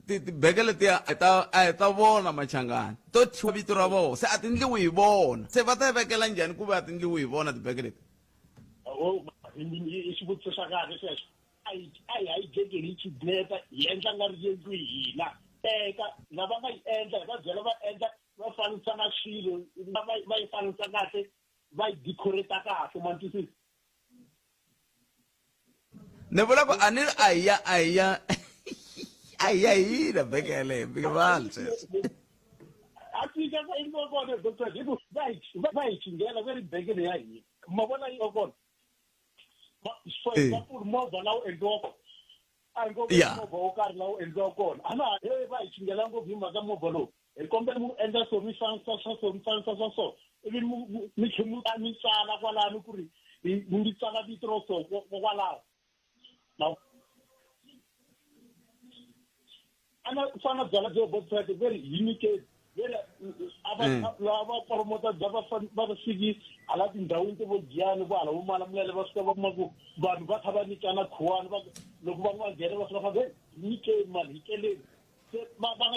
tibeke letiya a ta a hi ta vona machangani to thyiwa vito ra vona se a ti ndliwi hi vona se va ta vekela njhani ku ve a ti ndliwi hi vona tibeke leti i xivutiso xa kahle xexo a hi a hi hijackeni hi kidnap hi endla nga ri endliwi hina teka lava nga yi endla hi va byela va endla va fanisa na swilo va yi fanisa kahle va yi decorate kahle ma twisisa ni vula ku a ni ri a hi ya a hi ya A hi ya hina beke yaleyo, mi nga vali sweswo. A fika ku endliwa kona, Doctor, hi ku va hi chingela va ri bekele ya hina, ma vona yi kona. For example, movha lawu endliwa kona, a hi ngo movha wo karhi lawu endliwa kona, a na he va hi chingela ngopfu hi mhaka movha lowu, hi kombela mu endla so, mi fanisa swa so, mi fanisa swa so, ivi mi tlhe mi tsala kwalano ku ri mi tsala vito ro so kwalaho. Ana fana byala byo botfet very hi nyike veri a va lava va promota bya va va fiki hala tindhawini to vo Giyani, vo hala vo Malamulele, va fika va kuma ku vanhu va kha va nyikana khuwani, va loko va nga nghena va fika va hi nyikeni mali, hi keleni.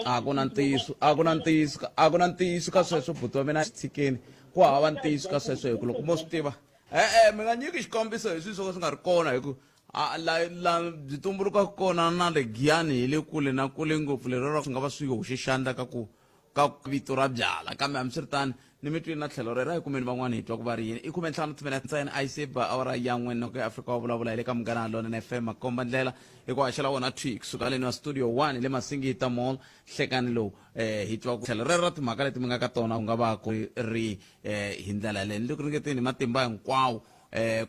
A ku na ntiyiso, a ku na ntiyiso, a ku na ntiyiso ka sweswo, buti wa mina, tshikeni. Ku hava ntiyiso ka sweswo, hi ku loko mo swi tiva, e-e, mi nga nyiki xikombiso hi swilo swo ka swi nga ri kona, hi ku a la la byi tumbulukaka kona na le Giyani hi le kule na kule ngopfu, lero ra swi nga va swi hoxe xandla ka ku ka vito ra byala. Kambe hambiswiritano ni mi twini na tlhelo rero. A hi kumeni van'wana hi twa ku va ri yini. I 15 timinete ntsena a yi se ba awara ya 1 noko ya Afrika wa Vulavula hi le ka Munghana Lonene FM, makomba ndlela hi ku haxela wona thwi kusuka leni wa Studio 1 hi le Masingita Mall hlekani lowu. Hi twa ku tlhelo rero ra timhaka leti mi nga ka tona ku nga va ku ri hi ndlela yaleyo. Ni le ku ringeteni hi matimba hinkwawo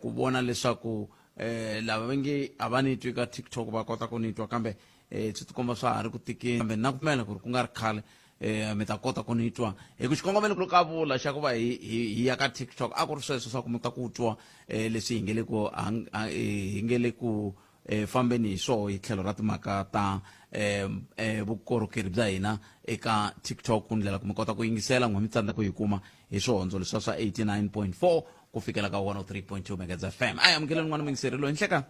ku vona leswaku lava va nge a va ni twi ka TikTok va kota ku ni twa, kambe swi tikomba swa ha ri ku tikeni, kambe na pfumela ku ri ku nga ri khale mi ta kota ku ni twa, hi ku xikongomelo ku ka vula xa ku va hi ya ka TikTok a ku ri sweswo swa ku mi ta ku twa leswi hi nge le ku hi nge le ku fambeni hi swoho hi tlhelo ra timhaka ta vukorhokeri bya hina eka TikTok, ku ndlela ku mi kota ku yingisela n'we mi tsandza ku yi kuma hi swihondzo leswiya swa 89.4 ku fikela ka 103.2 Megahertz FM. A hi amukeleni n'wana muyingiseri loyi nhleka.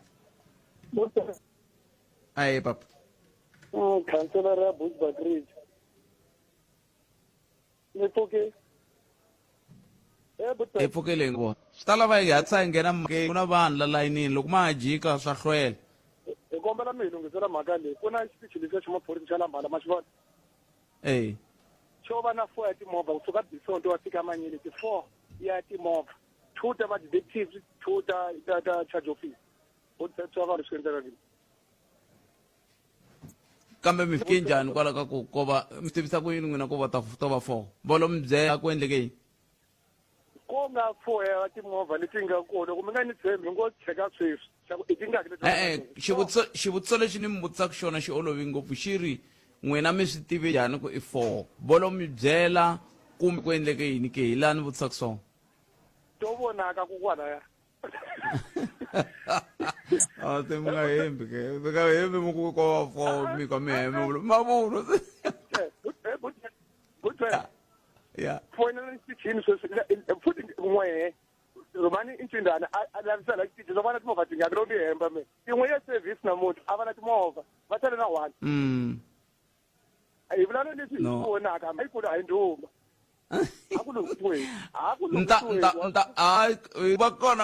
Aye papa. Khanselara ya Bushbuckridge. Ni pfuke. Hi pfukele vona. Swi ta lava hi hatlisa hi nghena mhakeni, ku na vanhu la layinini, loko ma ha jika swa hlwela. Hi kombela mi hi lunghisela mhaka leyi. Ku na xitichi lexiya xa maphorisa xa la Mhala, ma xi vona? E. Xo va na 4 ya timovha kusuka Bisonto wa fika Manyeleti, 4 ya timovha, 2 ta va detectives, 2 ta charge office. Swa vanhu swi endleka kini. Kambe mi fike njhani kwala ka ku ko va mi tivisa ku yini n'wina ku va ta va 4? Vo lo mi byela ku endleke yini? Ko nga 4 ya timovha leti nga kona, loko mi nga ni tshembi ngo cheka sweswi xa ku i tingaki leti. E-e, xivutiso lexi ni mi vutisaka xona xi olovi ngopfu, xi ri n'wina mi swi tive njhani ku i 4? Vo lo mi byela kumbe ku endleke yini ke? Hi laha ni vutisaka swona. To vonaka ku kwalaya. A se mi nga hembi ke, mi nga hembi, mi ku ko va 4, mi ka mi hembi mavunwa. Ya Foyinela xitichini sweswi futhi n'wehe rhumani i ncindana a lavisa la xitichi swa vona timovha tingaki, loko ni hemba me yin'we ya service namuntlha a va na timovha va sale na 1. Hi vulavula leswi hi vonaka, a yi kulu, a hi ndhuma. Nta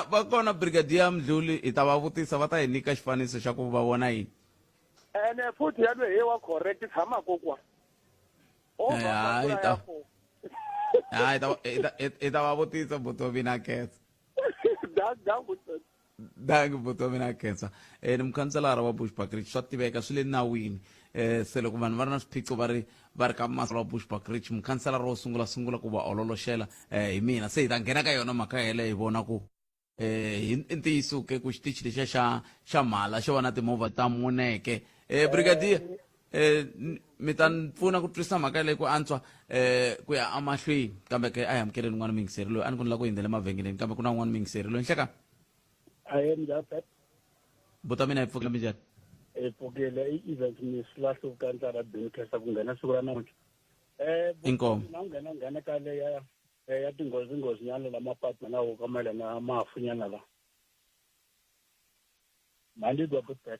va kona brigadier Mdluli, hi ta va vutisa, va ta hi nyika xifaniso xa ku va vona yini. Ene futhi ya lwehe wa correct tshama kokwa. Hayi ta hayi hi ta va vutisa buti wa mina khetsa. Dangi buti wa mina khensa. Ni mukhanselara wa Bushbuckridge, swa tiveka, swi le nawini. Se loko vanhu va ri na swiphiqo va ri ka masipala wa Bushbuckridge, mukhanselara wo sungula sungula ku va ololoxela hi mina. Se hi ta nghena ka yona mhaka yeleyo, hi vona ku hi i ntiyiso ke ku xitichi lexiya xa Mhala xo va na timovha ta muneke. Brigadier, mi ta ni pfuna ku twisisa mhaka yaleyo ku antswa ku ya emahlweni, kambe ke a hi amukeleni un'wana muyingiseri loyi a ni ku ni lava ku hundzela emavhengeleni, kambe ku na un'wana muyingiseri loyi nhleka. Ahe, njhani? Buta mina, hi pfukile, minjhani? Hi pfukile. I event miss Lahluka Ntlala Bin Khensa ku nghena siku ra namuntlha. Inkomu. Na nghena ka le ya tinghozi nghozi nyana la mapatu na wo ka mayelana na mafu nyana la. Mhandi twa good.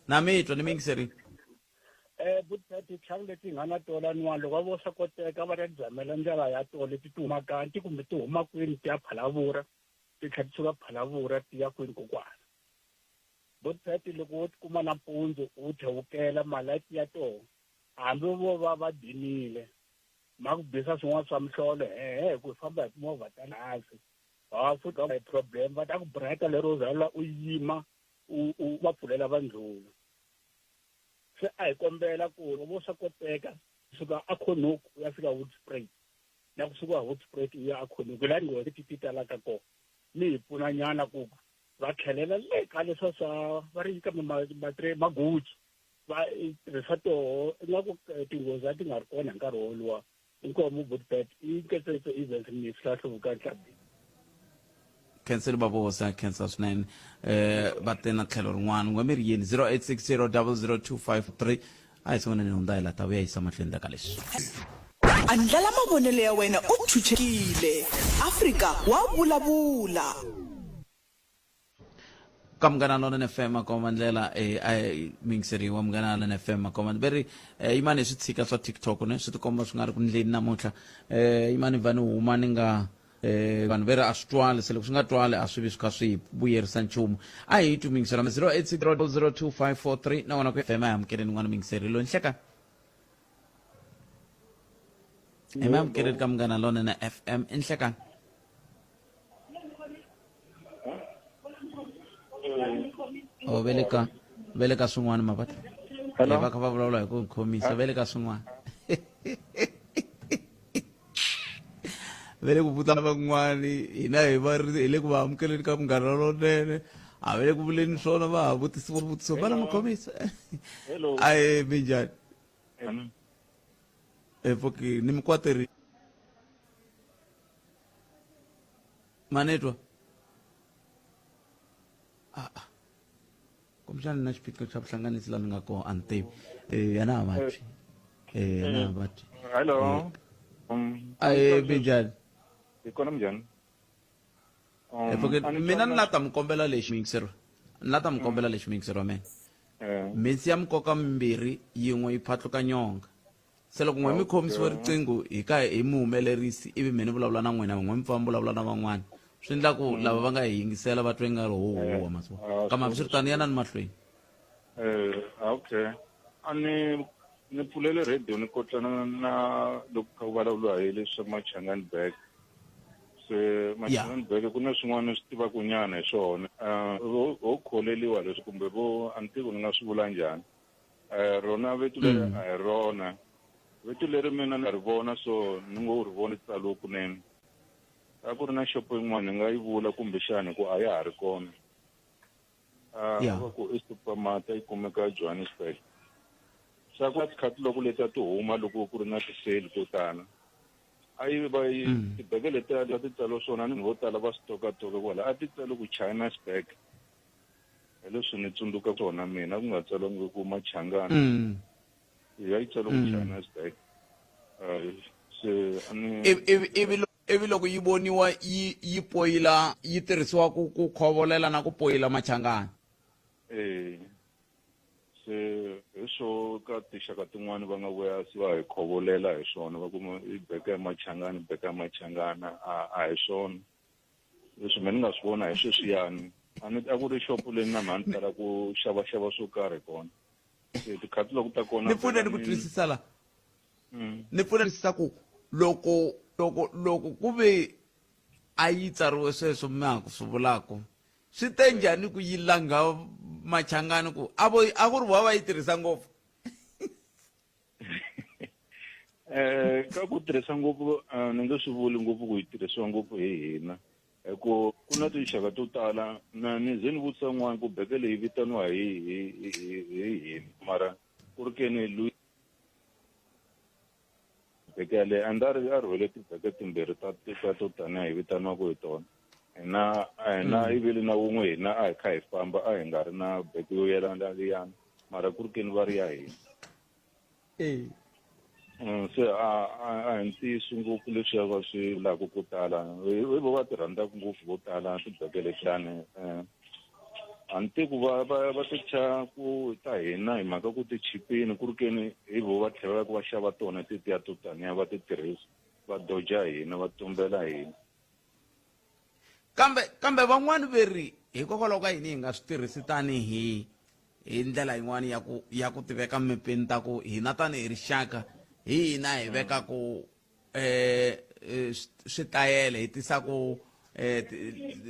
Na mi twa, ni mi yingiserile. Butati tlhangu leti nga na tona nwana loko va vo swa koteka va ta dzamela ndlela ya tona leti ti huma kanti kumbe ti huma kwini ti ya Phalavura, ti tlhela ti suka Phalavura ti ya kwini kokwana. Butati loko wo tikuma nampundzu u thewukela malati ya tona hambi vo va va dinile ma ku bisa swin'wana swa mihlolo hehe ku famba hi timovha ta hansi ha futhi hi problem va ta ku breka lero zala u yima. u u va pfulela va ndlula se a hi kombela ku vo swa koteka kusuka a Khonhoku u ya fika Woodspruit na kusuka Hoedspruit u ya a Khonhoku laha tinghozi ti ti talaka kona mi hi pfuna nyana ku va tlhelela le ka leswa swa va ri kambe maguji va tirhisa toho ingaku eh, tinghozi a ti nga ri kona hi nkarhi woluwa inkomu butbet i nketsetso events ni hlahluvuka ntlabini khenseli va vosa khensa swinene eh va te na tlhelo rin'wana n'we mi ri yini 0860002553 a hi sunguleni hundza hi la ta vuya yisa mahlweni ka leswi Andlala mavonelo ya wena u chuchekile. Afrika wa vulavula. Ka Munghana Lonene FM makomba ndlela eh, a miyingiseri wa Munghana Lonene FM makomba ve ri eh, yimani hi swi tshika swa TikTok ne swi tikomba swi nga ri ku ndleni namuntlha eh, yimani va ni huma ni nga eh, vanhu ve ri a swi twali se loko swi nga twali a swi vi swi kha swi vuyerisa nchumu a hi twi miyingiselo 0860002543 na wona ku FM a hi amukeleni n'wana miyingiseri loyi nhleka hi mi amukeleni ka Munghana Lonene FM i nhlekani o ve le ka ve le ka swin'wana mavata Hello? va kha va vulavula hi ku khomisa ve le ka swin'wana ve le ku vutana van'wani hina hi va ri hi le ku va amukeleni ka munghana lonene a ve le ku vuleni swona va ha vutisiwa vutiso va na makhomisa Hello. aye minjhani Mm. efoki ni mikwateri manetwa ah, ah. kumbexana na xiphiqo xa vuhlanganisi laha ni nga kona a ni tivi eh, a na ha va twi eh, a na ha va twi Hello. Eh. Aye, minjhani Hi kona minjhani? Efokeni mina ni la ta mi kombela lexi miyingiseri ni la ta mi kombela lexi miyingiseri wa mina mhinsi ya mikoka mimbirhi yin'we yi phatluka nyonga se loko n'we mi khomisiwe riqingho hi ka hi muhumelerisi ivi mina ni vulavula na n'wina n'we mi pfa mi vulavula na van'wana swi endla ku lava va nga hi yingisela va twe nga ri ho huwa masiku kambe hambiswiritano yanani mahlweni Eh, okay. A ni ni pfulele radio ni kotlana na loko kha ku vulavuriwa hi leswi Machangani Bag. Se Machangani Bag ku na swin'wana ni swi tivaka nyana hi swona. Eh, vo ho kholeliwa leswi kumbe vo a ni tivi ni nga swi vula njhani. Eh, rona vito leri a hi rona. Vito leri mina ni ri vona so ni ngo ri vona tsalo kunene. A ku ri na xopo yin'wana ni nga yi vula kumbexani ku a ya ha ri kona. Ah, Yeah. va ku i supermart yi kumeka eJohannesburg. Swa ku ti-catalog leti a ti huma loko ku ri na ti-sale to tala. A yi va yi tibege letiya a ti tsariwe swona ni vo tala va swi tokatoka kwala a ti tsariwe ku China's bag. Hi leswi ni tsundzuka swona mina a ku nga tsariwangi ku Machangana. Ya yi tsariwe ku China's bag. Ah, se a ni Ivi ivi ivi Ivi loko yi voniwa yi yi poyila yi tirhisiwa ku ku khovolela na ku poyila machangani. E, se hi swo ka tinxaka tin'wana va nga vuya se va hi khovolela hi swona va kuma i beka ya machangani beka ya machangana a a hi swona leswi me ni nga swi vona hi sweswiyani a ni a ku ri xopo leyi na mhani tala ku xavaxava swo karhi kona se tikhatiloko ta kona Ni pfune ni ku twisisa la. Ni pfune twisisa ku loko loko loko ku ve a yi tsariwe sweswo mi ha ku swi vulaku swi te njhani ku yi langha machangani ku a vo a ku ri vona va yi tirhisa ngopfu Eh ka ku tirhisa ngopfu eh, ni nge swi vuli ngopfu ku yi tirhisiwa ngopfu hi hina hi ku ku na tinxaka to tala na ni ze ni vutisa n'wana ku beke leyi vitaniwa hi hi hi hi yini mara ku ri ke ni loyi beke yaleyo and a ri a rhwele tibeke timbirhi ta ta to taniya hi vitaniwaka hi tona hina a hina mm. ivile na wun'we hina a hi kha hi famba a hi nga ri na beke yo yelana liyani mara ku ri keni va ri ya hina eh. Se a a a hi ntiyiso ngopfu leswiya va swi vulaka ko tala hi vo va ti rhandzaka ngopfu vo tala tibeke letiyani um a ni tivi ku va va va ti thya ku ta hina hi mhaka ku ti chipini ku ri ke ni hi vo va tlhelelaka va xava tona tetiya to taniya va ti tirhisa va doja hina va tumbela hina kambe kambe van'wani ve ri hikokwalaho ka yini hi nga swi tirhisi tanihi hi ndlela yin'wana ya ku ya ku tiveka mepeni ta ku hina tanihi rixaka hi hina hi vekaku eh, eh switayele hi tisaku eh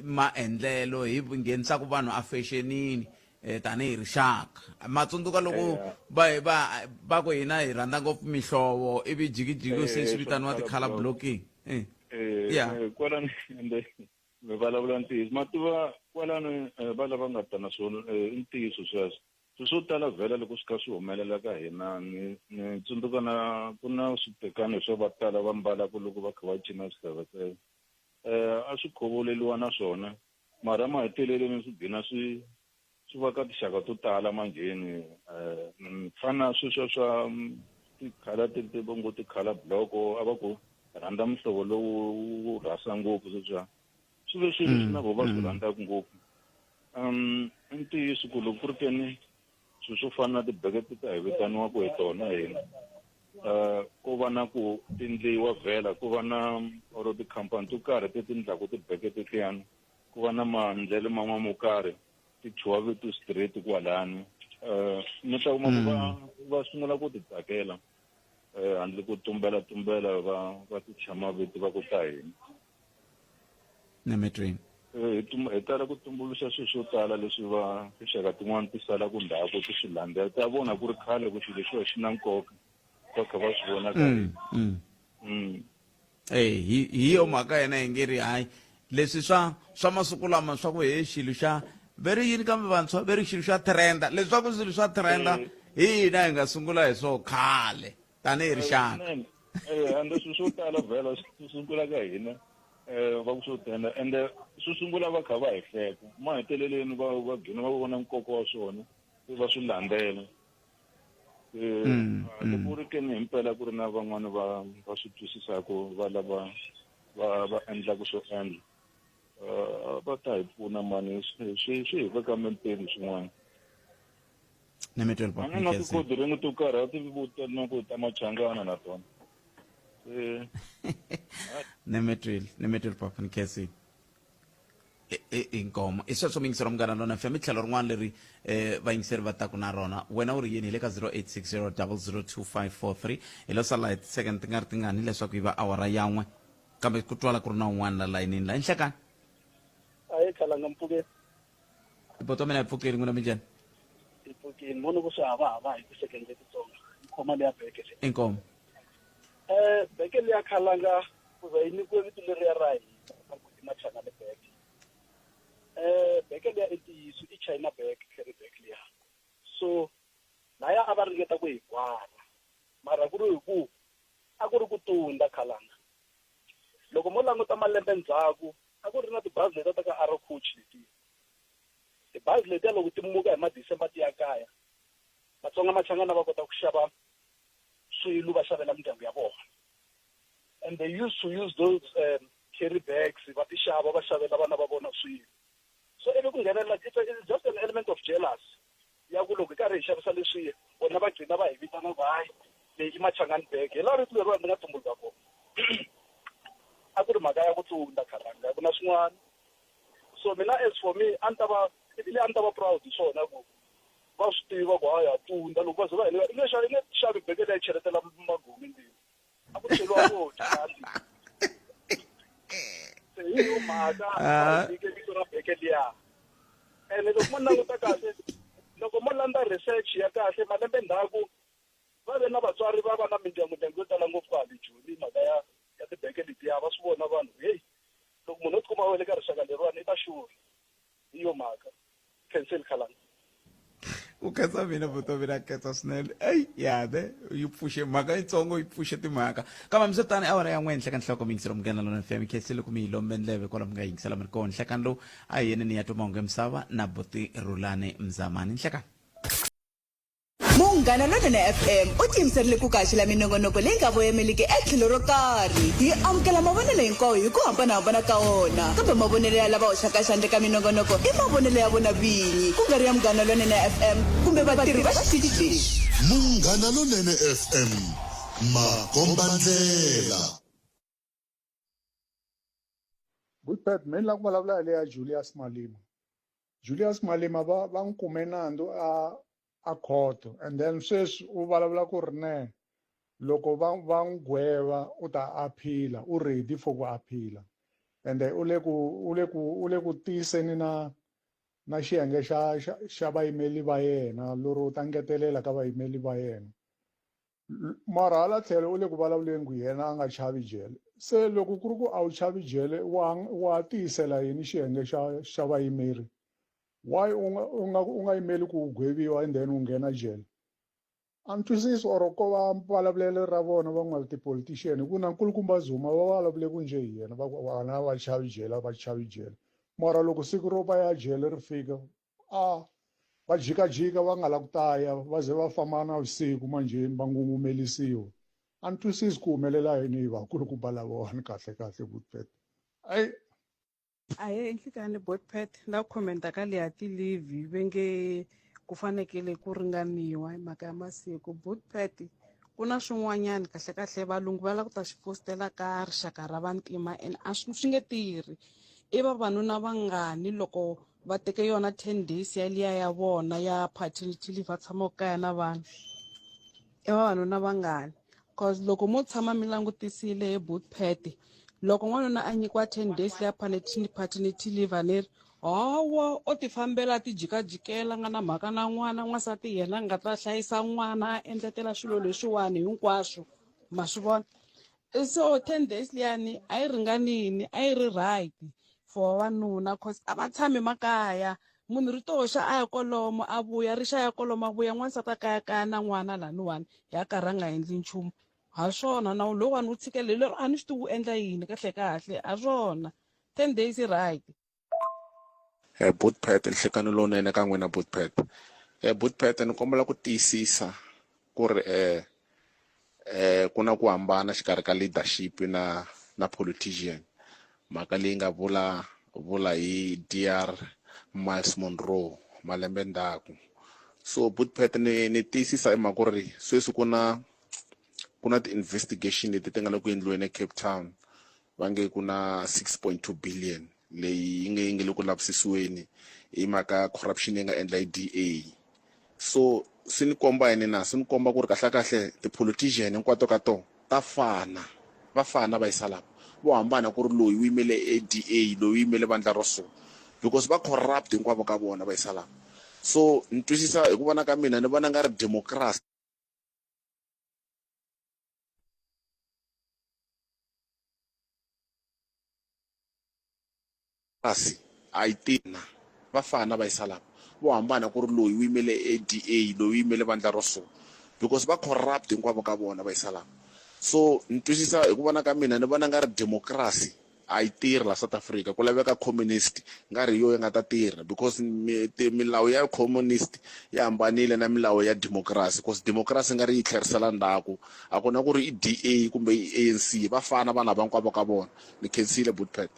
maendlelo hi nghenisaka vanhu a fexenini. eh, tanihi rixaka ma tsundzuka loko va va va ku hina hi rhandza ngopfu mihlovo ivi jikijiki se swi vitaniwa ti-color blocking eh. Yeah. Kwalano ende mi vulavula ntiyiso ma tiva kwalano va lava nga ta na swona i ntiyiso sweswo swilo swo tala vhela loko swi kha swi humelela ka hina ni ni tsundzuka na ku na switekani swo va tala va mbalaka loko va kha va cina swiseveseve um a swi khovoleliwa na swona mara maheteleleni swi gcina swi swi va ka tinxaka to tala manjheni um fana sweswo swa tikhala ti va ngo tikhala bloko a va ku rhandza muhlovo lowu wu rhasa ngopfu sweswiya swi ve swilo leswi na vo va swi rhandzaka ngopfu um i ntiyiso ku loko ku ri keni swilo swo fana na tibeke ti ta hi vitaniwaka hi tona hina um ko va na ku tindliwa vhela ku va na or tikhampani to karhi ti tindlaku tibeke tetiyani ku va na maendlelo man'wana mo karhi ti thyiwa vito straight kwalani um mi ta kuma ku va va sungula ku ti tsakela um handle ko tumbela tumbela va va ti thya mavito va ku ta hina Nemetweni. Hi hi tala ku tumbuluxa swilo swo tala leswi va tinxaka tin'wana ti salaka ndzhaku ti swi landzela ta vona ku ri khale ku xilo lexiwa xi na nkoka va kha va swi vona ka hina. Eh hi hi yo mhaka yena hi nge ri hayi leswi swa swa masiku lama swa ku he xilo xa ve ri yini kambe vantshwa ve ri xilo xa trenda leswaku swilo swa trenda hi hina hi nga sungula hi swo khale tanihi rixaka eh ende swilo swo tala vhela swi sungula ka hina eh va ku swo tenda ende swi sungula va kha va hi hleka maheteleleni va va gcina va vona nkoka wa swona se va swi landzela eh loko ri keni himpela ku ri na van'wani va va swi twisisaka va lava va va endlaka swo endla va ta hi pfuna mani swi swi hi veka mempeni swin'wana Nemetwel Papa na tikodirini to karhi a ti vitaniwa ku ta machangana na tona se Nemetwel Nemetwel Papa Nkesi inkomo i sweswo muyingiseri wa munghana lona fm i tlhelo rin'wana leri um vayingiseri va taku na rona wena u ri yini hi le ka 0860 002543 hi lo sala hi ti-second ti nga ri tingani leswaku yi va awara yan'we kambe ku twala ku ri na un'wana la layinini la inhlekani a yi khalanga mpfukeni Boto mina hi pfukile n'wina minjhani? Hi pfukile mo ku swi hava hava hi ti-second letitsongo yi khoma leya beke leyi. Inkomu. Eh beke leya khalanga ku za yi nyikiwe vito leriya ra hina ra ku i machangani beke. Eh beke leya i ntiyiso i China bag carry bag liya. So laya a va ringeta ku hi gwara mara ku ri hi ku a ku ri ku tunda khalanga. Loko mo languta malembe ndzhaku a ku ri na tibazi letiya ta ka Arrow Coach letiya. Tibazi letiya loko ti muka hi ma December ti ya kaya, Vatsonga Machangana va kota ku xava swilo va xavela mindyangu ya vona. And they used to use those um, carry bags va ti xava va xavela vana va vona swilo. So ivi ku nghenelela it's, a, it's just an element of jealous ya ku loko hi karhi hi xavisa leswiya vona va gcina va hi vitana ku hayi leyi i Machangani bag. Hi laha rito leriwani ri nga tumbuluka kona. A ku ri mhaka ya ku tsunda khalanga a ku na swin'wana. So mina as for me a ni ta va ebile a ni ta va proud hi swona ku va swi tiva ku hayi ha tunda loko va ze va hi i nge xavi i nge xavi beke leyi cheletela magumi ndzeni a ku cheliwa voti laha ndlwini se hi yo mhaka va hi nyike vito ra beke liya ene loko mo languta kahle loko mo landza research ya kahle malembe ndzhaku va ve na vatswari va va na mindyangu ndyangu yo tala ngopfu kwale Joni mhaka ya ya tibeke letiya va swi vona vanhu heyi loko munhu o tikuma a wele ka rixaka leriwani i ta xurha hi yo mhaka cancel khalanga ku khensa mina vutomi ra khensa swinene eyi yane yi pfuxe mhaka yitsongo yi pfuxe timhaka kambe mi swi tani awara ya n'we henhla ka nhloko mi yingisela munghana lona fm khensile ku mi yi lombe ndleve kwala mi nga yingisela mi ri kona nhlekani lowu a hi yeni ni ya twa mahungu ya misava na buti rhulani mzamani nhlekani Munghana Lonene FM u tiyimiserile ku kaxela minongonoko leyi nga voyameliki etlhelo ro karhi. Hi amukela mavonelo hinkwawo hi ku hambanahambana ka wona, kambe mavonelo ya lava hoxaka xandla eka minongonoko i mavonelo ya vona vinyi, ku nga ri ya Munghana Lonene FM kumbe vatirhi va xitichi lexi. Munghana Lonene FM, makombandlela. Good Pat, me ni lava ku vulavula hi leya Julius Malema. Julius Malema va va n'wi kume nandzu a a khoto and then sweswi u vulavula ku ri ne loko va va n'wi gweva u ta aphila u ready for ku aphila ende u le ku u le ku u le ku tiyiseni na na xiyenge xa xa xa vayimeli va yena lero u ta ngetelela ka vayimeli va yena mara hala tlhelo u le ku vulavuleni ku yena a nga chavi jele se loko ku ri ku a wu chavi jele wa wa tiyisela yini xiyenge xa xa vayimeri why u nga u nga u nga yimeli ku u gweviwa and then u nghena jele A ni twisisi or ko va vulavulelo ra vona van'wana ti-politician hi ku na nkulukumba Zuma va vulavule ku njhe hi yena va ku vana a va chavi jele a va chavi jele mara loko siku ro va ya jele ri fika a va jikajika va nga la ku ta ya va ze va famba na vusiku manjheni va ngungumelisiwa a ni twisisi ku humelela yini hi vakulukumba lavawani kahle kahle Butpet ayi Ahee nhlikani Botpet na comment ka leya ti-leave ve nge ku fanekele ku ringaniwa hi mhaka ya masiku Botpet ku na swin'wanyana kahlekahle valungu va lava ku ta swi fositela ka rixaka ra vantima and a swi swi nge tirhi i vavanuna vangani loko va teke yona ten days yaliya ya vona ya paternity leave va tshamaka kaya na vana i vavanuna vangani cause loko mo tshama mi langutisile hi bootpad loko n'wanuna a nyikiwa 10 days leya paternity leave a ni ri hawa o ti fambela a ti jikajikela nga na mhaka na n'wana n'wansati yena a nga ta hlayisa n'wana a endletela swilo leswiwani hinkwaswo ma swi vona so 10 days liyani a yi ringanini a yi ri right for vavanuna cause a va tshami makaya munhu ri to xa a ya kolomo a vuya ri xa ya kolomo a vuya n'wansati a kayakaya na n'wana laniwani ya karhi a nga endli nchumu ha swona nawu lowuwani wu tshikelele lero a ni swi tivi wu endla yini kahle kahle ha swona ten days i right Eh, Bootpet nhlekani lowunene ka n'wina Bootpet eh, Bootpet ni kombela ku tiyisisa ku ri eh, eh, ku na ku hambana xikarhi ka leadership na na politician mhaka leyi nga vula vula hi DR Miles Monroe malembe ndzhaku so Bootpet ni ni tiyisisa hi mhaka ku ri sweswi ku na ku na ti-investigation leti ti nga le ku endliweni eCape Town va nge ku na 6.2 billion leyi yi nge yi nge le ku lavisisiweni hi mhaka corruption yi nga endla hi DA so swi ni komba yini na swi ni komba ku ri kahle kahle ti-politician hinkwato ka tona ta fana va fana va yisa lava vo hambana ku ri loyi u yimele DA loyi u yimele vandla ro so because va corrupt hinkwavo ka vona va yisa lava so ni twisisa hi ku vona ka mina ni vona nga ri democracy Kasi a yi tina va fana va yisa lava vo hambana ku ri loyi u yimele DA loyi u yimele vandla ro so because va corrupt hinkwavo ka vona va yisa lava so ni twisisa hi ku vona ka mina ni vona nga ri democracy a yi tirhi la South Africa ku laveka communist nga ri yo yi nga ta tirha because milawu ya communist yi hambanile na milawu ya democracy because democracy nga ri yi tlherisela ndzhaku a ku na ku ri i DA kumbe i ANC va fana vanhu lava hinkwavo ka vona ni khensile Bootpet.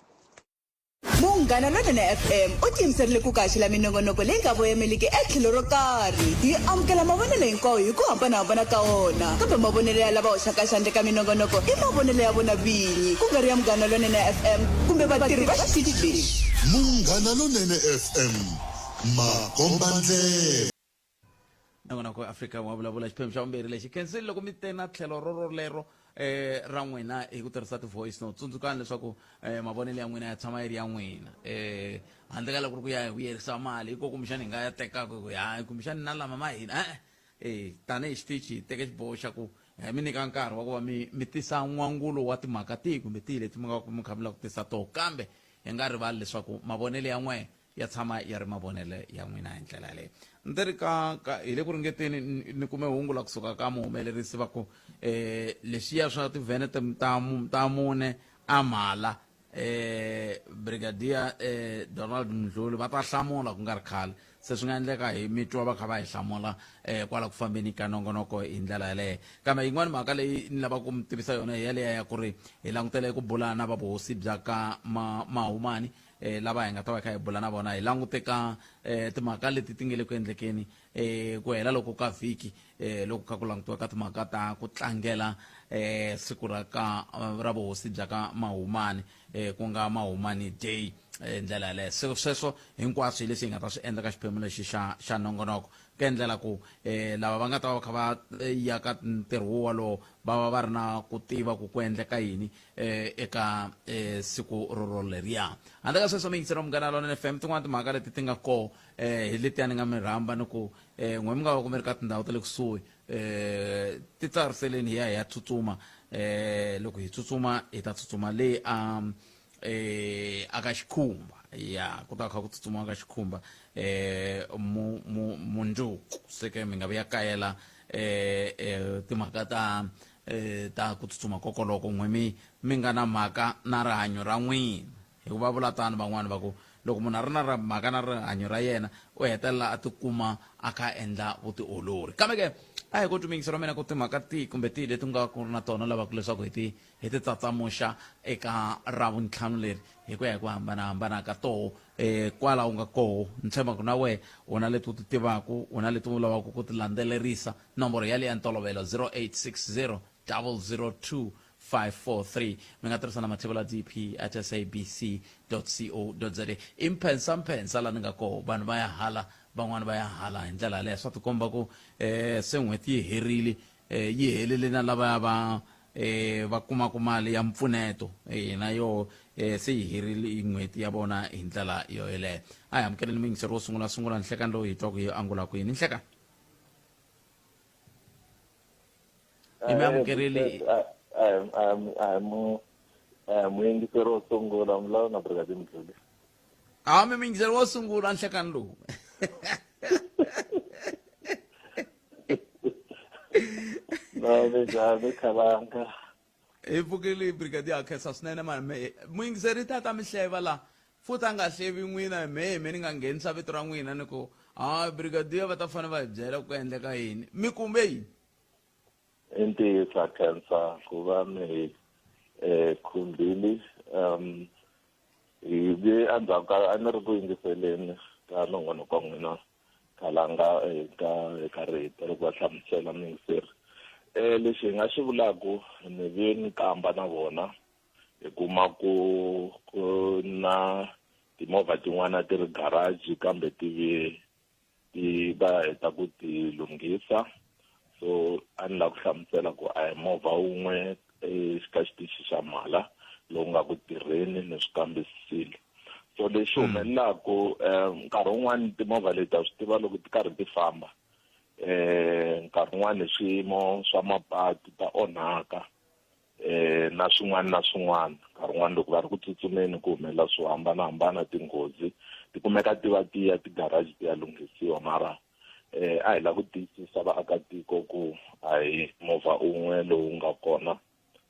Munghana Lonene FM u tiyimiserile ku kaxela minongonoko leyi nga voyameliki etlhelo ro karhi. Hi amukela mavonelo hinkwawo hi ku hambanahambana ka wona, kambe mavonelo ya lava hoxaka xandla eka minongonoko i mavonelo ya vona vinyi, ku nga ri ya Munghana Lonene FM kumbe vatirhi va xitichi lexi. Munghana Lonene FM, makombandlela. Nongonoko wa Afrika wa vulavula xiphemu xa vumbirhi lexi khensile loko mi te na tlhelo rorolero eh ra n'wina hi ku tirhisa ti-voice note tsundzukani leswaku eh mavonelo ya n'wina ya tshama yi ri ya n'wina eh handle ka loko ri ku ya hi vuyerisa mali hiko kumbexani hi nga ya tekaka ku hayi kumbexani na lama ma hina e-e eh tanihi xitichi hi teke xiboho xa ku hi mi nyika nkarhi wa ku va mi mi tisa n'wangulo wa timhaka tihi kumbe tihi leti mi nga mi kha mi lava ku tisa toho kambe hi nga rivali leswaku mavonelo ya n'wehe ya tshama ya ri mavonelo ya n'wina hi ndlela yaleyo ndzi ri ka ka hi le ku ringeteni ni kume hungu la kusuka ka muhumelerisi va ku eh leswiya swa tivhene ta ta mune a mhala eh brigadier eh Donald Mdluli va ta hlamula ku nga ri khale se swi nga endleka hi mi twa va kha va hi hlamula eh kwala ku fambeni ka nongonoko hi ndlela yaleyo kambe yin'wana mhaka leyi ni lavaka ku mi tivisa yona hi yaleya ya ku ri hi langutele ku bula na va vuhosi bya ka Mahumani eh, lava hi nga ta va kha hi bula na vona hi langute ka eh, timhaka leti ti nge le ku endlekeni eh, ku hela loko ka vhiki eh, loko kha ku langutiwa ka timhaka ta ku tlangela eh, siku ra ka ra vuhosi bya ka Mahumani eh, ku nga Mahumani Day. Hi ndlela yaleyo se sweswo hinkwaswo hi leswi hi nga ta swi endla ka xiphemu lexi xa xa nongonoko ku endlela ku um lava va nga ta va kha va ya ka ntirho wo walowo va va va ri na ku tiva ku ku endleka yini um eka um siku roro leriya. Handle ka sweswo miyingiseri wa Munghana Lonene FM, tin'wana timhaka leti ti nga koho um hi letiya ni nga mi rhamba ni ku um n'we mi nga va ku mi ri ka tindhawu ta le kusuhi um ti tsariseleni hi ya hi ya tsutsuma um loko hi tsutsuma hi ta tsutsuma le a eh aka xikhumba ya ku ta kha ku tsutsuma ka xikhumba eh mu mu mundzuku se ke mi nga vuya kayela eh eh timhaka ta eh ta ku tsutsuma kokoloko n'we mi mi nga na mhaka na rihanyo ra n'wina hikuva vula tano van'wana va ku loko munhu a ri na mhaka na rihanyo ra yena u hetelela a tikuma a kha a endla vutiolori. Kambe ke a hi ku twi ra mina ku timhaka tihi kumbe tihi leti nga ku ri na tona lavaka leswaku hi ti hi ti tsatsamuxa eka Ravuntlhanu leri hi ku ya hi ku hambanahambana ka toho um kwala u nga koho. Ni tshemba ku na wehe u na leti u ti tivaku, u na leti u lavaka ku ti landzelerisa. Nomboro yaleyo ya ntolovelo 0860 002 543. Mi nga tirhisa na mathevula dp at sabc co za. I mphensamphensa la ni nga koho, vanhu va ya hala van'wana va ya hala hi ndlela yaleyo. Swa tikomba ku um se n'hweti yi herile eh, yi helele na lavaya va eh, va kumaka mali ya mpfuneto eh, na yo eh, se yi herile n'hweti ya vona hi ndlela yo yeleyo. A hi amukeleni muyingiseri wo sungula sungula nhlekani lowu hi twaka hi angula ku yini nhlekani hi mi amukerile. A hi muyingiseri wo sungula mulawu na brigadier Mdluli. A mi muyingiseri wo sungula nhlekani lowu. No, minjhani khalanga? Hi pfukile brigadier, ha khensa swinene mani. Muyingiseri ta mi hleva la futhi a nga hlevi n'wina, mehe me ni nga nghenisa vito ra n'wina ni ku ha brigadier va ta fanele va hi byela ku endleka yini mi kumbe yini. I ntiyiso, ha khensa ku va mi hi khumbile. Hi ve endzhaku ka a ni ri ku yingiseleni ka nongonoko wa n'wina khalanga eka eka rito loko va hlamusela muyingiseri. Lexi hi nga xi vulaku, ni ve ni kamba na vona hi kuma ku ku na timovha tin'wana ti ri garage kambe ti ve ti va heta ku ti lunghisa, so a ni lava ku hlamusela ku a hi movha wun'we eka xitichi xa Mhala lowu nga ku tirheni, ni swi kambisisile. So lexi humelelaku nkarhi wun'wani timovha leti ha swi tiva loko ti karhi ti famba nkarhi wun'wani hi swiyimo swa mapatu ta onhaka na swin'wana na swin'wana. Nkarhi wun'wani loko va ri ku tsutsumeni ku humelela swo hambanahambana, tinghozi ti kumeka ti va ti ya ti-garage ti ya lunghisiwa, mara a hi lava ku tiyisisa vaakatiko ku a hi movha un'we lowu nga kona.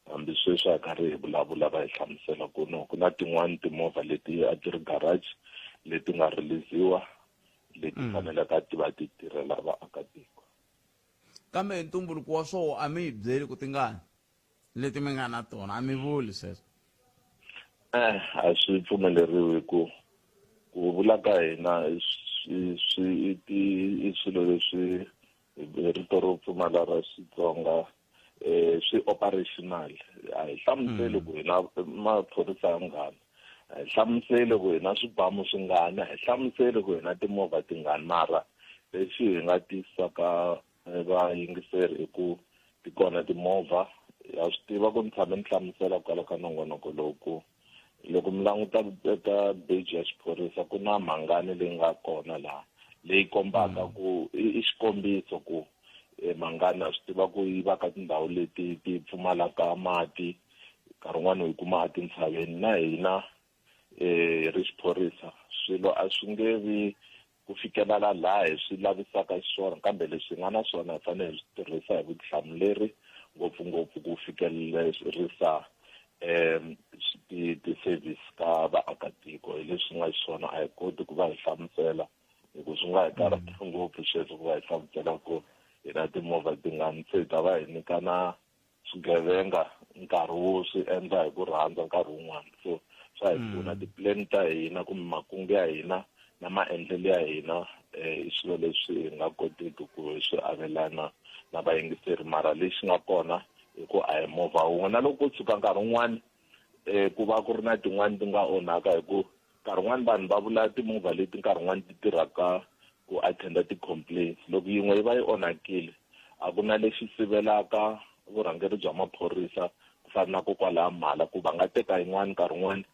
Hambi sweswi a karhi hi vulavula va hi hlamusela ku no ku na tin'wani timovha leti a ti ri garage leti nga release-iwa leti fanelaka ti va ti tirhela vaakatiko. Kambe hi ntumbuluko wa swoho a mi hi byeli ku tingani leti mi nga na tona, a mi vuli sweswo? A swi pfumeleriwi ku ku vula ka hina swi swi i swilo leswi hi rito ro pfumala ra Xitsonga swi operational. A hi hlamuseli ku hina maphorisa yangani, a hi hlamuseli ku hina swibamu swingani, a hi hlamuseli ku hina timovha tingani, mara lexi hi nga tiyisisaka vayingiseri i ku ti kona timovha. Ha swi tiva ku ni tshame ni hlamusela kwala ka nongonoko lowu ku loko mi languta eka beji ya xiphorisa ku na mhangani leyi nga kona laha leyi kombaka ku i xikombiso ku mhangani ha swi tiva ku yi va ka tindhawu leti ti pfumalaka mati, nkarhi wun'wani u yi kuma etintshaveni. Na hina hi ri xiphorisa swilo a swi nge vi ku fikelela laha hi swi lavisaka xiswona, kambe leswi hi nga na swona hi fanele hi swi tirhisa hi vutihlamuleri, ngopfungopfu ku fikelerisa ti-service ka vaakatiko. Hi leswi nga xiswona a hi koti ku va hi hlamusela hi ku swi nga hi karhata ngopfu sweswo ku va hi hlamusela ku hi na timovha tingani, se hi ta va hi nyika na swigevenga nkarhi wo swi endla hi ku rhandza nkarhi wun'wana. So swa hi pfuna ti-plan ta hina kumbe makungu ya hina na maendlelo ya hina i swilo leswi hi nga kotiki ku hi swi avelana na vayingiseri, mara lexi nga kona i ku a hi movha wun'we. Na loko ko tshuka nkarhi wun'wani ku va ku ri na tin'wani ti nga onhaka hi ku Nkarhi wun'wani vanhu va vula timovha leti nkarhi wun'wani ti tirhaka ku attenda ti-complaints. Loko yin'we yi va yi onhakile, a ku na lexi sivelaka vurhangeri bya maphorisa ku fana na kokwalaha Mhala ku va nga teka yin'wani nkarhi wun'wani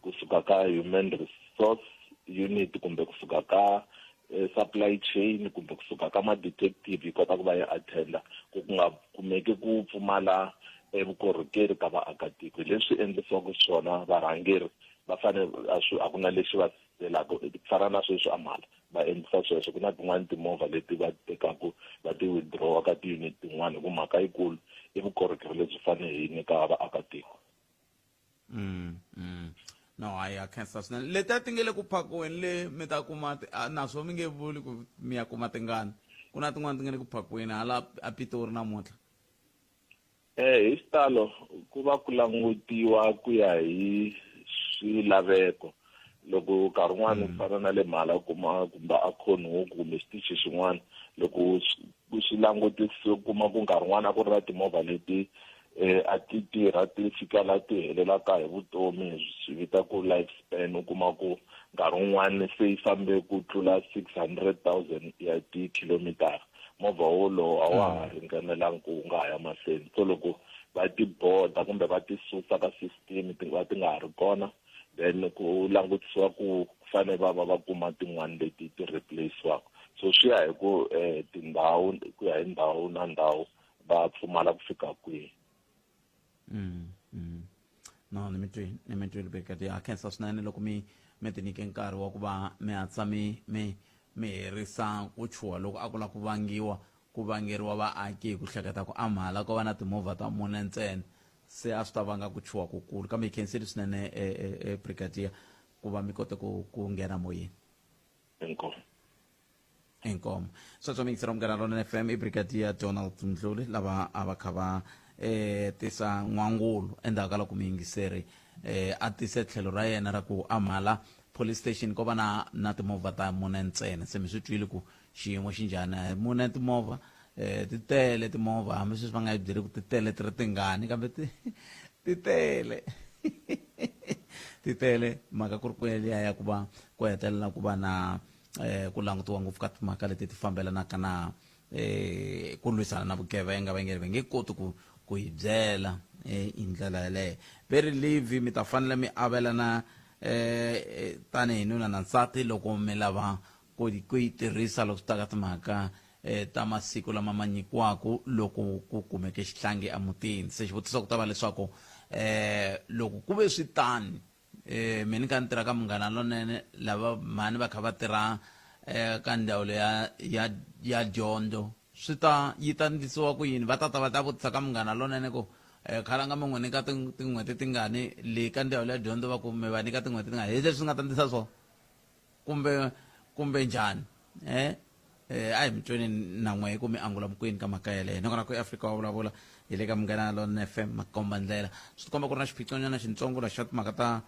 kusuka ka human resource unit kumbe kusuka ka eh, supply chain kumbe kusuka ka ma-detective yi kota ku va yi attenda ku ku nga kumeki ku pfumala eh, vukorhokeri ka vaakatiko. Hi leswi endlisiwaka swona varhangeri va fanele a swi a ku na lexi va sivelaka ku fana na sweswi a Mhala va endlisa sweswo ku na tin'wani timovha leti va tekaku va ti withdraw ka ti-unit tin'wani hi ku mhaka yikulu i vukorhokeri lebyi fanele hi nyika vaakatiko. Mm, mm. No, hayi ya khensa swinene. Letiya ti nge le ku phakiweni le mi ta kuma naswo mi nge vuli ku mi ya kuma tingani. Ku na tin'wana ti nge le ku phakiweni hala a Pitori namuntlha. Eh, hi xitalo ku va ku langutiwa ku ya hi swilaveko loko nkarhi wun'wani ku fana na le Mhala u kuma kumbe a Cornhoek kumbe xitichi xin'wana loko ku swi langutisiwe u kuma ku nkarhi wun'wani a ku ri na timovha leti eh, a ti tirha ti fika la ti helelaka hi vutomi hi swi vita ku life span u kuma ku nkarhi wun'wani se yi fambe ku tlula 600,000 ya tikhilomitara movha wolowo a wa ha ringanelangi ku wu nga ha ya mahlweni so loko va ti boda kumbe va ti susa ka system ti va ti nga ha ri kona then ku langutisiwa ku fanele va va va kuma tin'wani leti ti replace-waka so swi ya hi ku um tindhawu ku ya hi ndhawu na ndhawu va pfumala ku fika kwihi. Mm, mm. No, ni mi twile, ni mi twile Brigadier. Ha khensa swinene loko mi mi ti nyike nkarhi wa ku va mi hatla mi mi mi herisa ku chuha loko a ku la ku vangiwa ku vangeriwa vaaki hi ku hleketa ku a Mhala ko va na timovha ta mune ntsena se a swi ta vanga ku chuha kukulu kambe hi khensile swinene e, e, e Brigadier ku va mi kote ku ku nghena moyeni. Inkomu. Inkomu. Sweswo mixer wa Munghana Lonene FM i Brigadier Donald Mdluli lava a va kha va eh tisa n'wangulo endzhaku ka loko muyingiseri eh a tise tlhelo ra yena ra ku amhala police station ko va na na timovha ta mune ntsena se mi swi twile ku xiyimo xi njhani a hi mune timovha eh ti tele timovha hambi sweswi va nga yi byeli ku ti tele ti ri tingani kambe ti ti tele ti tele mhaka ku ri ku liya ya ku va ku hetelela ku va na eh ku langutiwa ngopfu ka timhaka leti ti fambelanaka na eh ku lwisana na vugevenga va nge va nge koti ku ku hi byela eh hi ndlela yaleyo ve ri live mi ta fanele mi avelana eh tanihi nuna na nsati loko mi lava ku ku yi tirhisa loko swi ta ka timhaka eh ta masiku lama ma nyikiwaka loko ku kumeke xihlangi emutini se xivutiso ku ta va leswaku eh loko ku ve swi tani Eh, mina ni kha ni tirha ka Munghana Lonene lava mhani va kha va tirha eh, ka ndzawulo ya ya ya dyondzo swi ta yi ta ndlisiwa ku yini va ta ta va ta vutisa ka Munghana Lonene ku eh, khalanga mi n'wi nyika tin'hweti tingani le ka ndzawulo ya dyondzo va ku mi va nyika tin'hweti tingani hi leswi nga ta ndlisa swona kumbe kumbe njhani eh eh a hi mi tweni na n'we ku mi angula mukwini ka mhaka yeleyo nakona ku Afrika wa vulavula hi le ka Munghana Lonene FM makomba ndlela swi tikomba ku ri na xiphiqonyana xintsongo la xa timhaka ta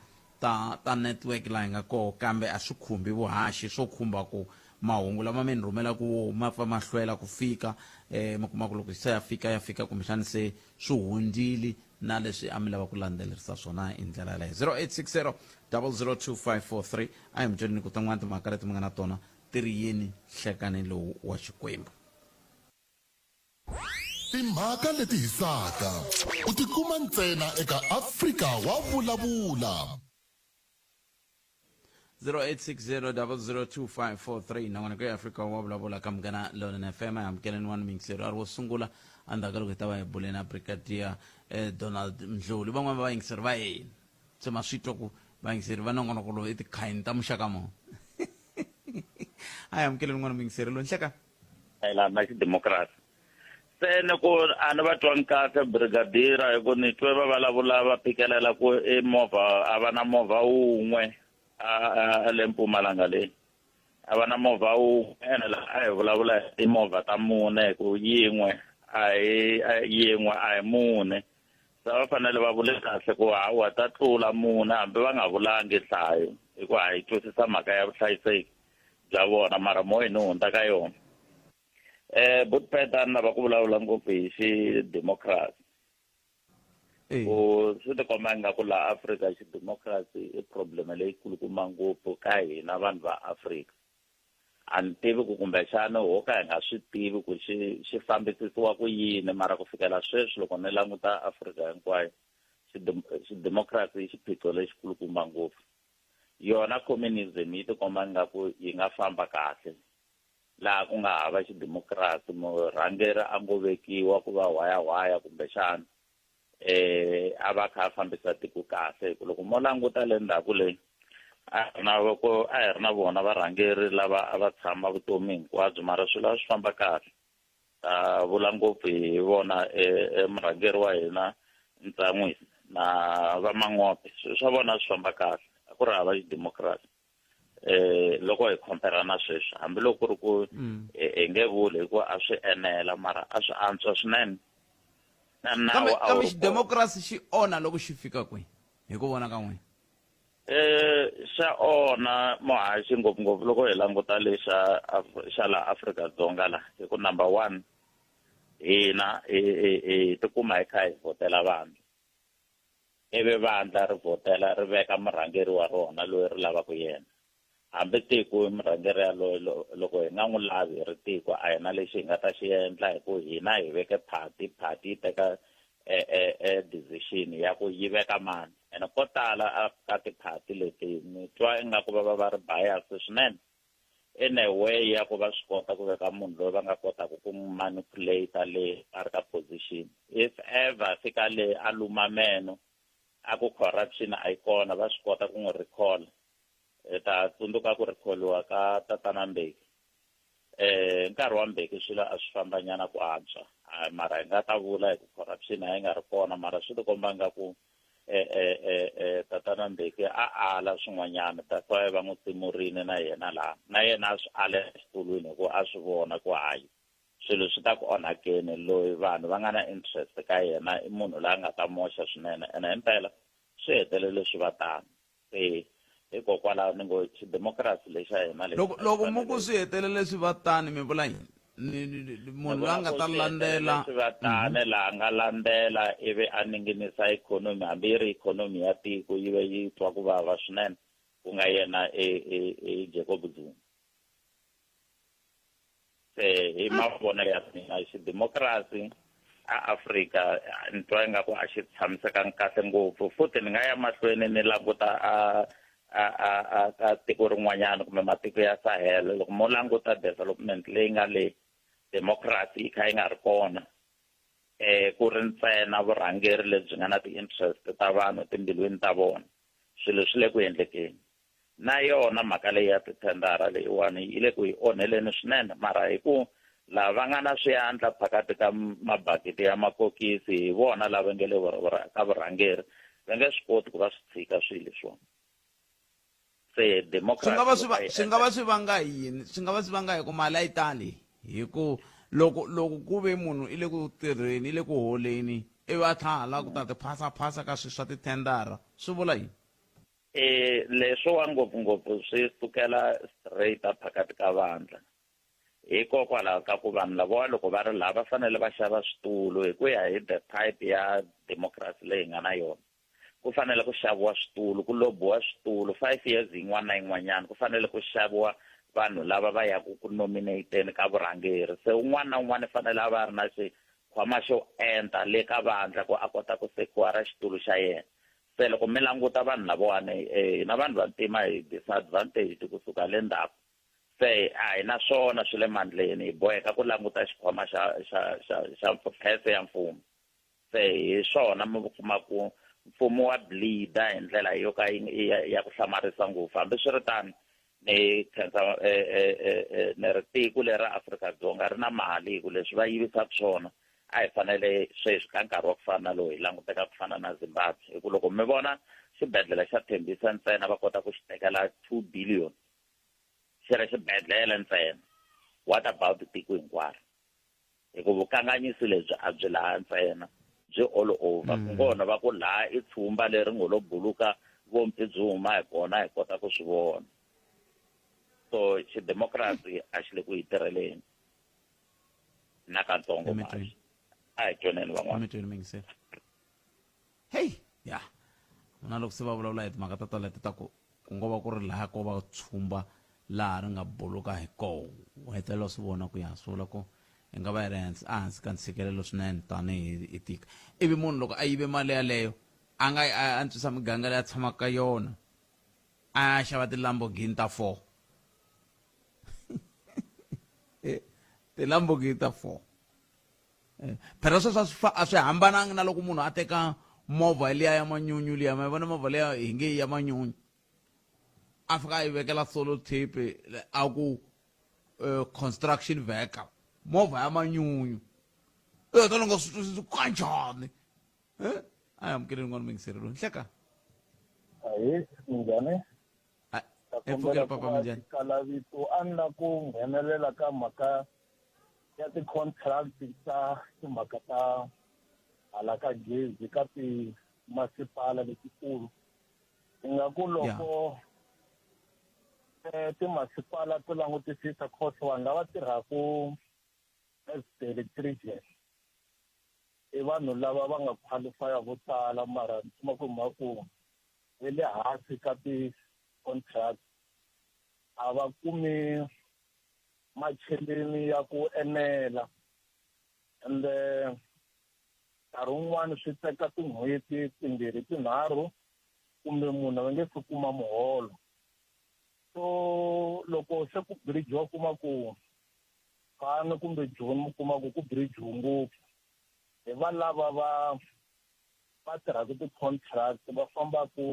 ta ta network laha hi nga koho kambe a swi khumbi vuhaxi swo khumba ku mahungu lama mi ni rhumelaka wo ma pfa ma hlwela ku fika eh mi kuma ku loko se ya fika ya fika kumbexani se swi hundzile na leswi a mi lava ku landzelerisa swona hi ndlela yaleyo 0860 002543 a hi mi tweleni ku tin'wana timhaka leti mi nga na tona ti ri yini nhlekani lowu wa Xikwembu. Timhaka leti hisaka u ti kuma ntsena eka Afrika wa Vulavula. 0860002543 nongonoko ya Afrika wa vulavula ka Munghana Lonene FM a amukeleni wa miyingiseri a ri wo sungula endzhaku ka loko hi ta va hi bule na Brigadier eh, Donald Mdluli van'wana va vayingiseri va yena se ma swi twa ku vayingiseri va nongonoko lowu i tikhayini ta muxaka muni a hi amukeleni n'wana muyingiseri loyi nhleka mayelana na xidemokirasi se ni ku a ni va twangi kahle brigadier hi ku ni twe va vulavula va phikelela ku i movha a va na movha wun'we a le Mpumalanga leyi a va na movha wun'we ene laha a hi vulavula hi timovha ta mune hi ku yin'we a hi yin'we a hi mune se va fanele va vule kahle ku hawa ta tlula mune hambi va nga vulangi nhlayo hi ku a hi twisisa mhaka ya vuhlayiseki bya vona mara mo hi ni hundza ka yona. Eh, Butpet a ni lava ku vulavula ngopfu hi xidemokirasi. Ku swi tikomba ingaku laha Afrika xidemokirasi i problem leyikulukumba ngopfu ka hina vanhu va Afrika. A ni tivi ku kumbexana ho ka hi nga swi tivi ku xi xi fambisisiwa ku yini mara ku fikela sweswi loko ni languta Afrika hinkwayo xidemokirasi i xiphiqo lexikulukumba ngopfu. Yona communism yi tikomba ingaku yi nga famba kahle laha ku nga hava xidemokirasi murhangeri a ngo vekiwa ku va hwayahwaya kumbexana eh a va kha a fambisa tiko kahle hi ku loko mo languta le ndzhaku le a hi na ko a hi ri na vona varhangeri lava a va tshama vutomi hinkwabyo mara swilo a swi famba kahle ta vula ngopfu hi vona e murhangeri wa hina Ntsan'wisi na va Mangope swilo swa vona a swi famba kahle a ku ri hava xidemokirasi eh loko hi compare na sweswi hambiloko ku ri ku hi nge vuli hikuva a swi enela mara a swi antswa swinene na nawu kambe a wu kambe ri kona. xidemokirasi xi onha loko xi fika kwihi hi ku vona ka n'wina Eh xa onha muhaxi ngopfungopfu loko hi languta lexa xa laha Afrika-Dzonga la hi ku number one hina hi hi hi tikuma hi kha hi vhotela vanhu ivi vandla ri vhotela ri veka murhangeri wa rona loyi ri lavaka yena. Hambi tiko murhangeri yaloye loko hi nga n'wi lavi hi ri tiko a hi na lexi hi nga ta xi endla hi ku hina hi veke party, party yi teka decision ya ku yi veka mani. Ene ko tala a ka ti-party leti ni twa ingaku va va va ri bias swinene in a way ya ku va swi kota ku veka munhu loyi va nga kotaka ku n'wi manipulate le a ri ka position if ever fika le a luma meno a ku corruption a yi kona va swi kota ku n'wi recall hi ta tsundzuka ku recalliwa ka tatana Mbeki eh nkarhi wa Mbeki swilo a swi famba nyana ku antswa mara hi nga ta vula hi ku corruption a yi nga ri kona mara swi tikomba nga ku eh eh eh eh tatana Mbeki a ala swin'wanyana that's why va n'wi timurini na yena laha na yena a swi ale exitulwini hikuva a swi vona ku hayi swilo swi ta ku onhakeni loyi vanhu va nga na interest ka yena i munhu loyi a nga ta moxa swinene ene himpela swi hetelele swi va tano se hikokwalaho ni ngo xidemokirasi lexa hina lexi loko loko mu ku swi hetelele swi va tani mi vula yini munhu loyi a nga ta landzela swi va tani mhm. laha nga landzela ivi a ninginisa ikhonomi hambi yi ri ikhonomi ya tiko yi ve yi twa ku vava swinene ku nga yena e, e, e Jacob Zuma Se hi mavonelo ya mina xidemokirasi a Afrika ni twa ingaku a xi tshamisekanga kahle ngopfu futhi ni nga ya mahlweni ni languta a a a a ka tiko rin'wanyana kumbe matiko ya Sahel loko mo languta development leyi nga le democracy yi kha yi nga ri kona eh ku ri ntsena vurhangeri lebyi nga na ti-interest ta vanhu timbilwini ta vona swilo swi le ku endlekeni Na yona mhaka leyi ya tithendara leyiwani yi le ku hi onheleni swinene, mara hi ku lava va nga na swiandla phakati ka mabakiti ya makokisi hi vona lava nge le ka vurhangeri, va nge swi koti ku va swi tshika swilo leswiwani. Se Swi nga va democracy swi loko va a yi swi nga endla va swi vanga hi yini? Swi nga va swi vanga hi ku mali a yi tali hi ku loko loko ku ve munhu i le ku tirheni i le ku holeni ivi a tlha a lava ku ta ti phasa-phasa ka swilo swa tithendara swi vula yini? E leswiwa ngopfu-ngopfu swi sukela straight phakati ka vandla. Hikokwalaho ka ku vanhu lavawa loko va ri laha va fanele va xava switulu hi ku ya hi the type ya democracy leyi hi nga na yona. Ku fanele ku xaviwa switulu, ku lobiwa switulu 5 years yin'wana na yin'wanyana ku fanele ku xaviwa vanhu lava va yaku ku nominate-eni ka vurhangeri. Se un'wana na un'wana i fanele a va a ri na xikhwama xo enta le ka vandla ku a kota ku secure xitulu xa yena. Se loko mi languta vanhu lavawani hina vanhu vantima hi disadvantaged kusuka le ndzhaku se a hi na swona swi le mandleni hi boheka ku languta xikhwama xa xa xa xa phese ya mfumo se hi swona mi kuma ku mfumo wa bleeder hi ndlela yo ka yi ya, ya ku hlamarisa ngopfu hambiswiritano ni khensa ni ri tiko leri ra Afrika-Dzonga ri na mali hi ku leswi va yivisaka swona a hi fanele sweswi ka nkarhi wa ku fana na lowu hi languteka ku fana na Zimbabwe hi ku loko mi vona xibedhlele xa Tembisa ntsena va kota ku xi tekela 2 billion xi ri xibedhlele ntsena what about tiko hinkwaro hi ku vukanganyisi lebyi a byi laha ntsena byi all over ku ngona va ku laha i tshumba leri ngo lo buluka vompi byi huma hi kona hi kota ku swi vona so xidemokirasi a xi le ku hi tirheleni na katsongo Emitweni. a hi tweneni van'wana Emitweni mingisela. Heyi ya na loko se va vulavula hi timhaka ta toleto ta ku ku ngo va ku ri laha ko va tshumba laha ri nga buluka hi koho u hetelela u swi vona ku ya swi vula ku hi nga va hi ri hansi ehansi ka ntshikelelo swinene tanihi hi tika ivi munhu loko a yive mali yaleyo a nga yi a antswisa miganga leyi a tshamaka ka yona a ya xava ti-lamborghini ta four eh, ti-lamborghini ta four eh, phela sweswo a swi a swi hambananga na loko munhu a teka movha liya ya manyunyu liya ma yi vona movha liya hi nge ya manyunyu a fika a yi vekela solo tape a ku uh, construction vehicle movha ya manyunyu u heta ni nga swi twisisi kanjhani eh? A hi amukeleni n'wana mingiseri loyi nhleka. Ahee, minjhani? Epfukela papa, minjhani? Kala vito a ni la ku nghenelela ka mhaka ya ti-contract ta timhaka ta hala ka gezi ka timasipala letikulu. Ingaku loko timasipala to langutisisa course vanhu lava tirhaku as ti-electrician i vanhu lava va nga qualify vo tala mara mi kuma ku mhaka ku ve le hansi ka ti-contract a va kumi macheleni ya ku enela ende nkarhi wun'wani swi teka tin'hweti timbirhi tinharhu kumbe munhu a va nge se kuma muholo so loko se ku birijiwa kuma ku fana kumbe joni mi kuma ku ku birijiwe ngopfu hi va lava va va tirhaka ti-contract va fambaku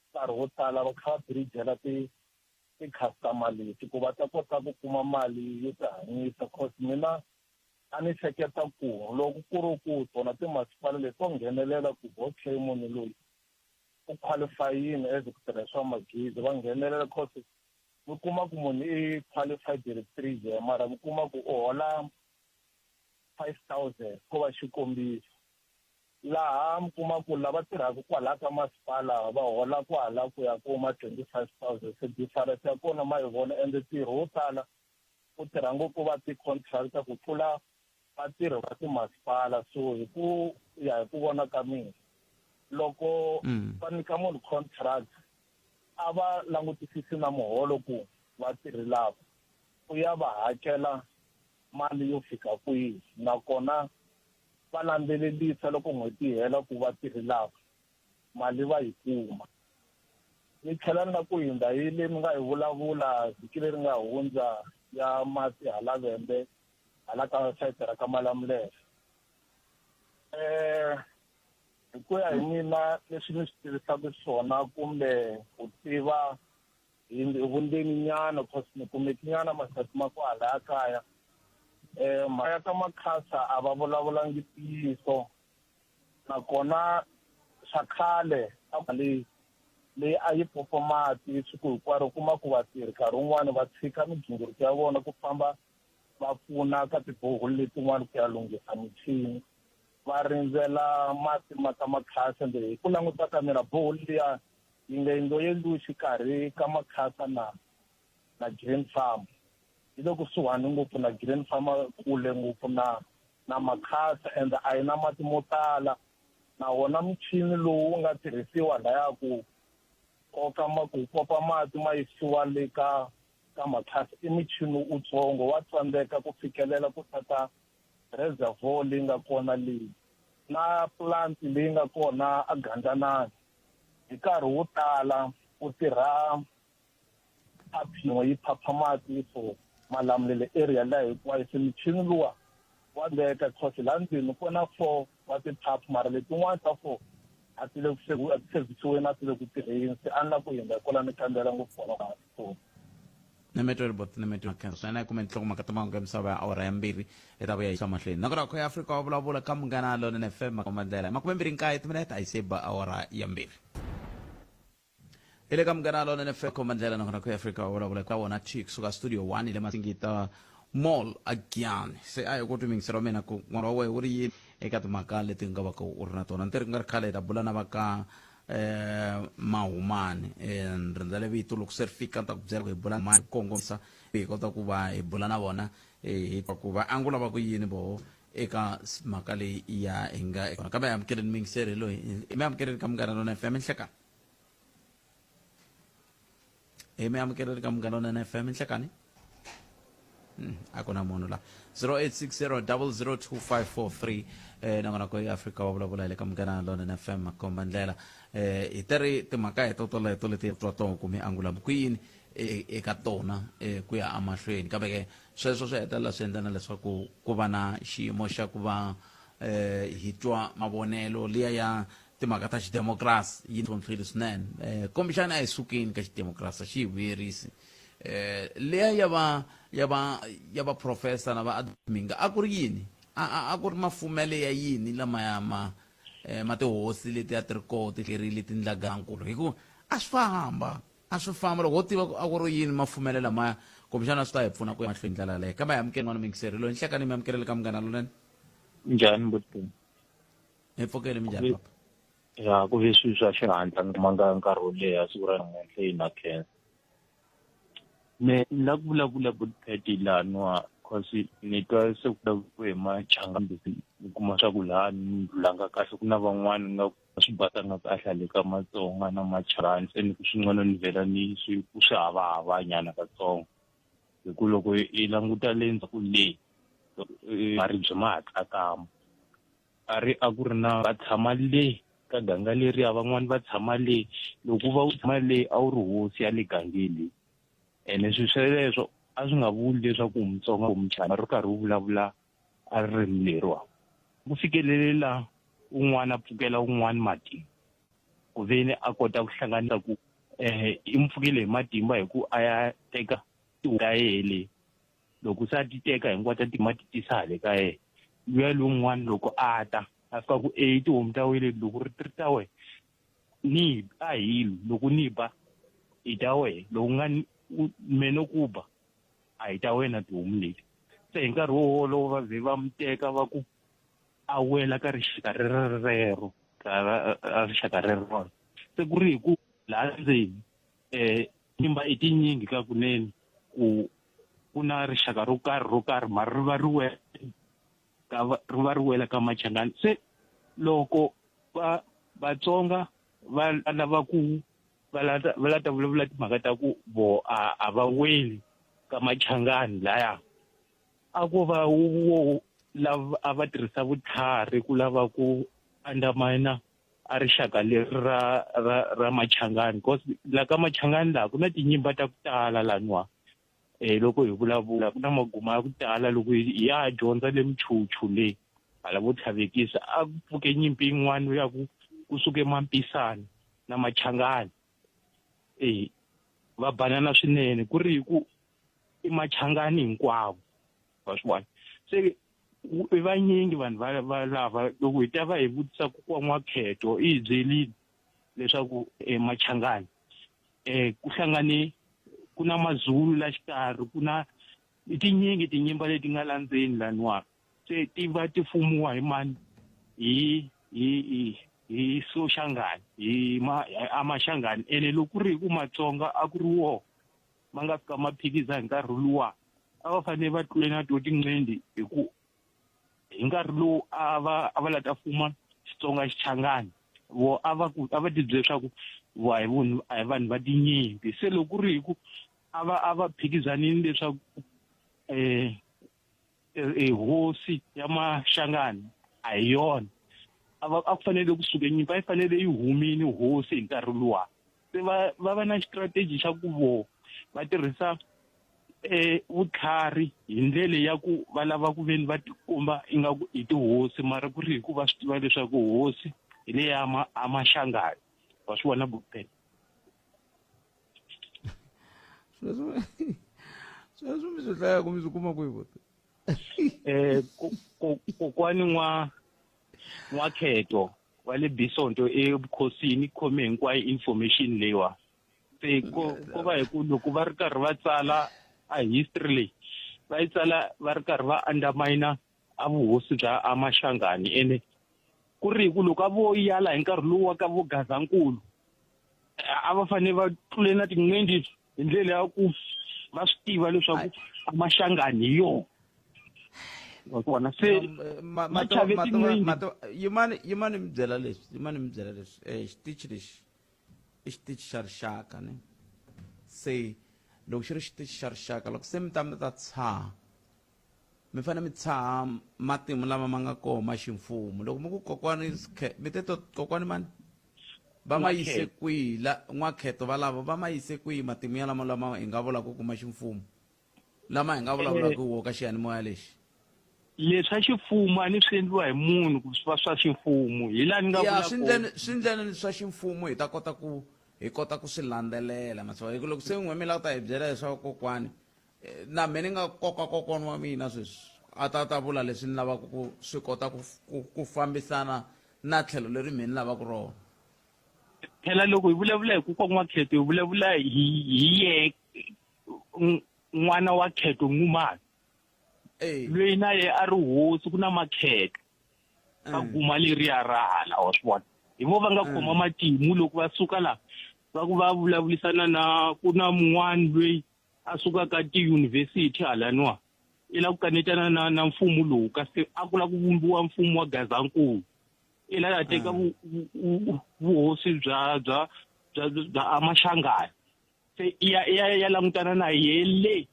nkarhi wo tala va kha va birijela ti ti-customer leti ku va ta kota ku kuma mali yo tihanyisa cause mina a ni hleketa ku loko ku ri ku tona timasipala leti to nghenelela ku okay munhu loyi u qualifyini as ku tirha swa magezi va nghenelela cause mi kuma ku munhu i qualified electrician mara mi kuma ku u hola 5000 ko va xikombiso laha mi kuma ku lava tirhaka kwalaha ka masipala va hola kwala ku ya kuma 25000 se difference ya kona ma yi vona ende ntirho wo tala ku tirha ngopfu va ti-contractor ku tlula vatirhi va timasipala so hi ku ya hi ku vona ka mina loko va nyika munhu contract a va langutisisi na muholo ku vatirhi lava u ya va hakela mali yo fika kwihi nakona va landzelelisa loko n'hweti yi hela ku vatirhi lava mali va yi kuma. Ni tlhela ni la ku hindza hi leyi mi nga yi vulavula vhiki leri nga hundza ya mati hala Vhembe hala ka sayiti ra ka Malamulele. Eh hi ku ya hi mina leswi ni swi tivisaka swona kumbe ku tiva hi vundzeni nyana cause ni kumeki nyana masati ma kwalaya kaya um mhaka ya ka makhasa a va vulavulangi ntiyiso nakona swa khale a leyi leyi a yi popa mati siku hinkwaro u kuma ku vatirhi nkarhi wun'wani va tshika migingiriko ya vona ku famba va pfuna ka tiboholi letin'wana ku ya lunghisa michini va rindzela mati ma ta makhasa ende hi ku languta ka mina boholi liya yi nga yi ngo endliwi xikarhi ka makhasa na na green farm yi le kusuhani ngopfu na green farm kule ngopfu na na makhasa and a yi na mati mo tala na wona muchini lowu wu nga tirhisiwa laya ku koka ma ku kopa mati ma yisiwa le ka ka makhasa i michini utsongo wa tsandzeka ku fikelela ku tata reservoir leyi nga kona leyi na plant leyi nga kona a Gandlanani hi nkarhi wo tala u tirha pump yin'we yi phapha mati for Malamulele area liya hinkwayo se michini luwa wa veka cause laha ndzeni ku na four wa ti-pump mara letin'wana ta four a ti le ku a ti servisiweni a ti le ku tirheni se a ni la ku hundza kwala ni kambela ngopfu kona so Nemetwele bot nemetwele khensa swinene kumbe nhlokomhaka ta mahungu ya misava ya awara ya mbirhi hi ta vuya hi mahlweni nakona ku ya Afrika wa vulavula ka Munghana Lonene FM makomba ndlela 29 timinete a yi se ba awara ya mbirhi hi le ka Munghana Lonene FM komba ndlela nakona ku ya Afrika wa vulavula ka wona chi kusuka studio 1 hi le Masingita Mall again se a hi ku twi mingiselo wa mina ku n'wana wa wena wu ri yini eka timhaka leti nga va ka u ri na tona ni ti ri ku nga ri khale hi ta bula na va ka eh mahumani eh rindzele vito loko se ri fika ni ta ku byela ku hi bula mani kongomisa hi kota ku va hi bula na vona hi ku va angula va ku yini voho. eka mhaka leyi ya hi nga eka kambe amukeleni muyingiseri loyi mi amukeleni ka Munghana Lonene FM nhlekani hi mi amukeleni ka Munghana Lonene FM nhlekani a ku na munhu la 0860 002543 nongonoko ya Afrika wa vulavula hi le ka Munghana Lonene FM makomba ndlela hi teri timhaka hi to toleto leti twa toho ku mi angula ku yini eka tona ku ya emahlweni kambe ke sweswo swi hetelela swi endla na leswaku ku va na xiyimo xa ku va hi twa mavonelo liya ya timhaka ta xidemokirasi yi tlhontlhile swinene kumbexana a hi sukeni ka xidemokirasi a xi hi vuyerisi liya ya va ya va ya va professor na va adminga a ku ri yini a a ku ri mafumele ya yini lama ya ma ma tihosi leti a ti ri koho ti hlerile tindlagankulu hi ku a swi famba a swi famba loko ho tiva ku a ku ri yini mafumele lamaya kumbexana swi ta hi pfuna ku ya mahlweni ndlela yaleyo kambe hi amukeli n'wana muyingiseri loyi nhlekani mi amukeleli ka Munghana Lonene. Njhani mbuti? Hi pfukile minjhani papa? Ya ku ve swilo swa xihatla ni kumanga nkarhi wo leha siku ra namuntlha yi na khensa. Me ni la ku vulavula Butpet laniwa cause ni twa se ku vulavuriwe hi Machangani ni kuma swa ku laha ni ndlulanga kahle ku na van'wani nga a swi basanga kahle hale ka Matsonga na Machangani se ni ku swin'wana ni vhela ni swi ku swi havahava nyana katsongo hi ku loko hi languta le ndzhaku le maribye ma ha tsakama a ri a ku ri na va tshama le ka ganga leriya van'wani va tshama le loko va u tshama le a wu ri hosi ya le gangeni leyi ene swilo sweleswo a swi nga vuli leswaku u Mutsonga u Muchangana ri karhi u vulavula a ririmi leriwa ku fikelele la un'wana a pfukela un'wana matimba ku veni a kota ku hlanganisa ku i n'wi pfukele hi matimba hi ku a ya teka ta yehe le loko se a ti teka hinkwato a ti ma ti tisa hale ka yena luya lowun'wana loko a ta a fika ku e tihomu ta wena leti loko ri ti ri ta wena ni a hilo loko ni ba i ta wena loko nga me no ku ba a hi ta wena tihomu leti se hi nkarhi wo wolowo va ze va mi teka va ku a wela ka rixaka rero ra rixaka rero se ku ri hi ku laha ndzeni um nyimba i tinyingi ka kunene ku ku na rixaka ro karhi ro karhi mara ri va ri wela ka ri va ri wela ka Machangani se loko va Vatsonga va lava ku va la va la ta vulavula timhaka ta ku vo a a va weli ka Machangani laya a ko va wo lava a va tirhisa vutlhari ku lava ku andamana a rixaka leri ra ra ra Machangani cause la ka Machangani laha ku na tinyimba ta ku tala laniwa eh loko hi vulavula ku na maguma ya ku tala loko hi ya dyondza le Mchuchu le hala vo Tlhavekisa a ku pfuke nyimpi yin'wana ya ku kusuke Mampisana na Machangani eh va banana swinene ku ri hi ku i Machangani hinkwavo wa swi vona se i vanyingi vanhu va va lava loko hi ta va hi vutisa kokwa N'wakheto i hi byerile leswaku eMachangani ku hlangane ku na Mazulu la xikarhi ku na i tinyingi tinyimba leti nga la ndzeni laniwa se ti va ti fumiwa hi mani hi hi hi hi Soshangani hi ma amaShangani ene loko ku ri hi ku Matsonga a ku ri woho ma nga fika ma phikiza hi nkarhi luwa a va fanele va tlule na to tinqindi hi ku hi nkarhi lowu a va a va la ta fuma Xitsonga Xichangani vo a va ku a va ti byela leswaku vo a hi vunhu a hi vanhu va tinyimpi se loko ku ri hi ku a va a va phikizanini leswaku um hosi ya Mashangani a hi yona a va a ku fanele kusuka nyimpi a yi fanele yi humile hosi hi nkarhi luwa se va va va na strategy xa ku vo va tirhisa vutlhari hi ndlela ya ku va lava ku veni va tikomba ingaku i tihosi mara ku ri hi ku va swi tiva leswaku hosi hi leyi ya ma a Mashangani wa swi vona bukeni sweswo sweswo mi swi hlayaka mi swi kuma kwihi buti Kokwani n'wa N'wakheto wa le Bisonto evukhosini khome hinkwayo information leyiwa se ko ko va hi ku loko va ri karhi va tsala a history leyi va yi tsala va ri karhi va undermine a vuhosi bya amaShangani ene ku ri hi ku loko a vo yala hi nkarhi lowu wa ka vo Gazankulu a va fanele va tlule na tinqindi hi ndlela ya ku va swi tiva leswaku amaShangani hi yona. Wa vona se va chave tinqingho. Yimani yimani mi byela leswi, yimani mi byela leswi. Eh xitichi lexi i xitichi xa rixaka ne. Se loko xi ri xitichi xa rixaka loko se mi ta mi ta tshaha mi fanele mi tshaha matimu lama ma nga kona ma ximfumo loko mi ku kokwani mi te to kokwani mani va ma yise kwihi la n'wakheto valavo va ma yise kwihi matimu ya lama lama hi nga vulaka ku ma ximfumo lama hi nga vulavulaka wo ka xiyanimoya lexi Leswa ximfumo a ni swi endliwa hi munhu ku swi va swa ximfumo hi laha ni nga vula swi ndleni swi ndleni swa ximfumo hi ta kota ku hi kota ku swi landzelela maswa hi ku loko se n'we mi lava ku ta hi byela leswaku kokwani eh, na me ni nga koka kokwana wa mina sweswi a ta ta vula leswi ni lavaka ku swi kota ku ku, ku fambisana na tlhelo leri me ni lavaka rona Phela loko hi vulavula hi kokwa N'wakheto hi vulavula hi hi ye n'wana wa Kheto Nxumalo loyi na ye a ri hosi ku na Makheto ka guma leriya ra hala wa swi vona hi vo va nga khoma matimu loko va suka la va ku va vulavurisana na ku na mun'wani loyi a suka ka tiyunivhesiti halaniwa i la ku kanetana na na mfumo lowu kasi a ku la ku vumbiwa mfumo wa Gazankulu i la ya teka vuhosi bya bya bya bya Amashangana se i ya i ya ya langutana na ye le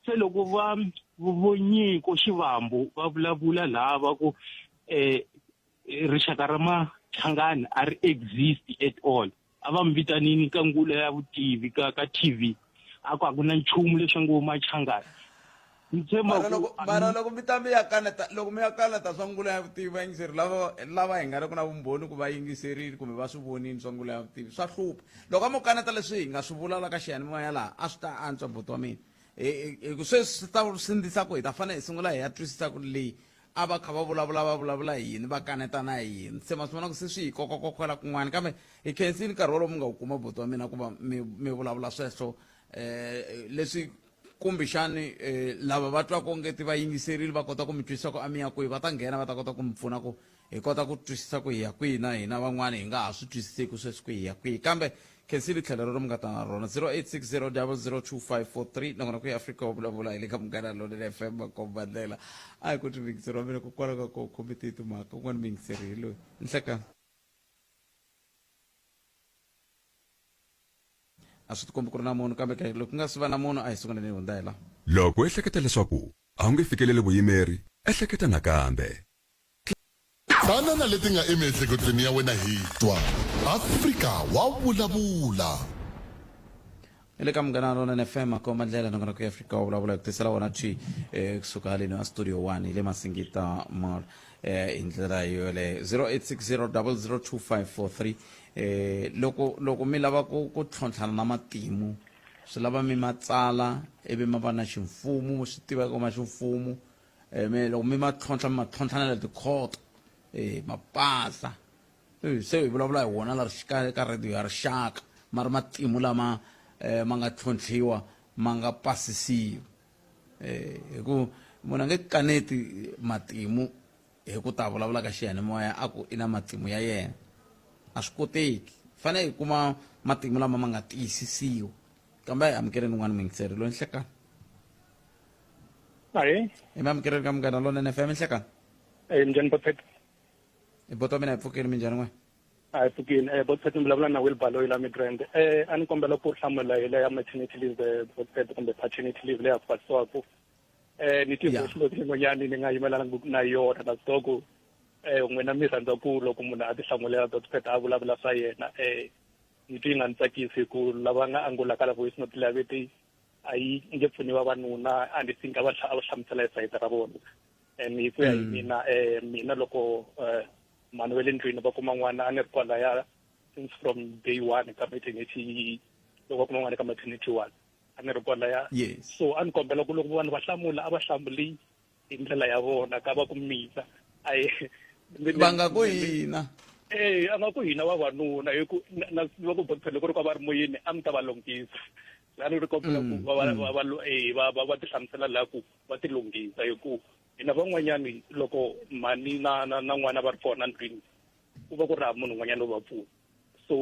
se loko va vo Nyiko Xivambu va vulavula laha va ku eh rixaka ra Machangani a ri exist at all a va mi vitanini ka ngula ya vutivi ka ka TV a ku a ku na nchumu leswi ngo Machangani ni tshemba mara loko mara loko mi ta mi ya kaneta loko mi ya kaneta swa ngula ya vutivi vayingiseri lava lava hi nga ri ku na vumbhoni ku va yingiserile kumbe va swi vonile swa ngula ya vutivi swa hlupha loko a mo kaneta leswi hi nga swi vula la ka xiyanimoya laha a swi ta antswa buti wa mina hi ku sweswi swi ta sindzisa ku hi ta fanele hi sungula hi ya twisisa ku leyi a va kha va vulavula va vulavula hi yini va kanetana hi yini se ma swi vona ku se swi hi kokakokwela kun'wana kambe hi khensile nkarhi wolowo mi nga wu kuma buti wa mina ku va mi mi vulavula sweswo um leswi kumbexani eh, lava va twaka onge ti va yingiserile va kota ku mi twisisa ku a mi ya kwihi va ta nghena va ta kota ku mi pfuna ku hi kota ku twisisa ku hi ya kwihi na hina van'wana hi nga ha swi twisiseki sweswi ku hi ya kwihi kambe khensile tlhelo rero mi nga ta na rona 0860 002543 nakona ku ya afrika wa vulavula hi le ka munghana lonene fm makomba ndlela a hi ku ti miyingiseri wa mina kokwalaho ka ku khome ti timhaka un'wana miyingiseri hi loyi nhlekani a swi tikombi ku ri na munhu kambe ke loko ku nga si va na munhu a hi sunguleni hi hundza hi la Loko u ehleketa leswaku a wu nge fikeleli vuyimeri, ehleketa nakambe. Tana na leti nga emiehleketweni ya wena hi twa. Afrika wa vulavula. Hi le ka Munghana Lonene FM makomba ndlela nongonoko ya Afrika wa vulavula hi ku tisela wona thwi eh, kusuka haleni a studio 1 hi le Masingita Mall eh, hi ndlela yoleyo 0860002543 eh, loko loko mi lava ku ku tlhontlhana na matimu swi lava mi ma tsala ivi ma va na ximfumo swi tiveka ma ximfumo eh, mi loko mi ma tlhontlha mi ma tlhontlha na le tikhoto eh, ma pasa eh, se hi vulavula hi wona la rixika ka radio ya rixaka ma ri matimu lama eh, ma nga tlhontlhiwa ma nga pasisiwa eh, hi ku munhu a nge kaneti matimu hi ku ta vulavula ka xiyanimoya a ku i na matimu ya yena a swi koteki fanele hi kuma matimu lama ma nga tiyisisiwa kambe a hi amukeleni un'wana muyingiseri loyi nhlekani Ahe. hi mi amukeleni ka munghana lonene fm nhlekani Eh minjhani Botpet? hi boto wa mina hi pfukile minjhani n'we A hi pfukile. Eh Botpet ni vulavula na Will Baloyi la Midrand. Eh a ni kombela ku hlamula hi leya maternity leave eh, Botpet kumbe paternity leave leya ku pasisiwaka. Eh ni ti voice note yin'wanyani ni nga yimelana na yona na swi ku eh n'wina mi rhandza ku loko munhu a ti hlamulela Botpet a vulavula swa yena eh ni twi yi nga ni tsakisi hi ku lava nga angula ka la voice note leya vete a yi nge pfuni vavanuna a ni think a va a va hlamusela hi sayiti ra vona and hi ku ya hi mina eh mina loko eh mhani wa le ndlwini va kuma n'wana a ni ri kwalaya since from day one ka maternity loko va kuma n'wana ka maternity one a ni ri kwalaya yes so a ni kombela ku loko vanhu va hlamula a va hlamuli hi ndlela ya vona ka va ku mina a hi va nga ku hina eh a nga ku hina vavanuna hi ku na va ku boxa loko ri ka va ri moyeni a mi ta va lunghisa la ni ri kombela ku va va va eh va va va ti hlamusela la ku va ti lunghisa hi ku hina van'wanyani loko mhani na na na n'wana va ri kona ndlwini ku va ku ri hava munhu un'wanyana wo va pfuna so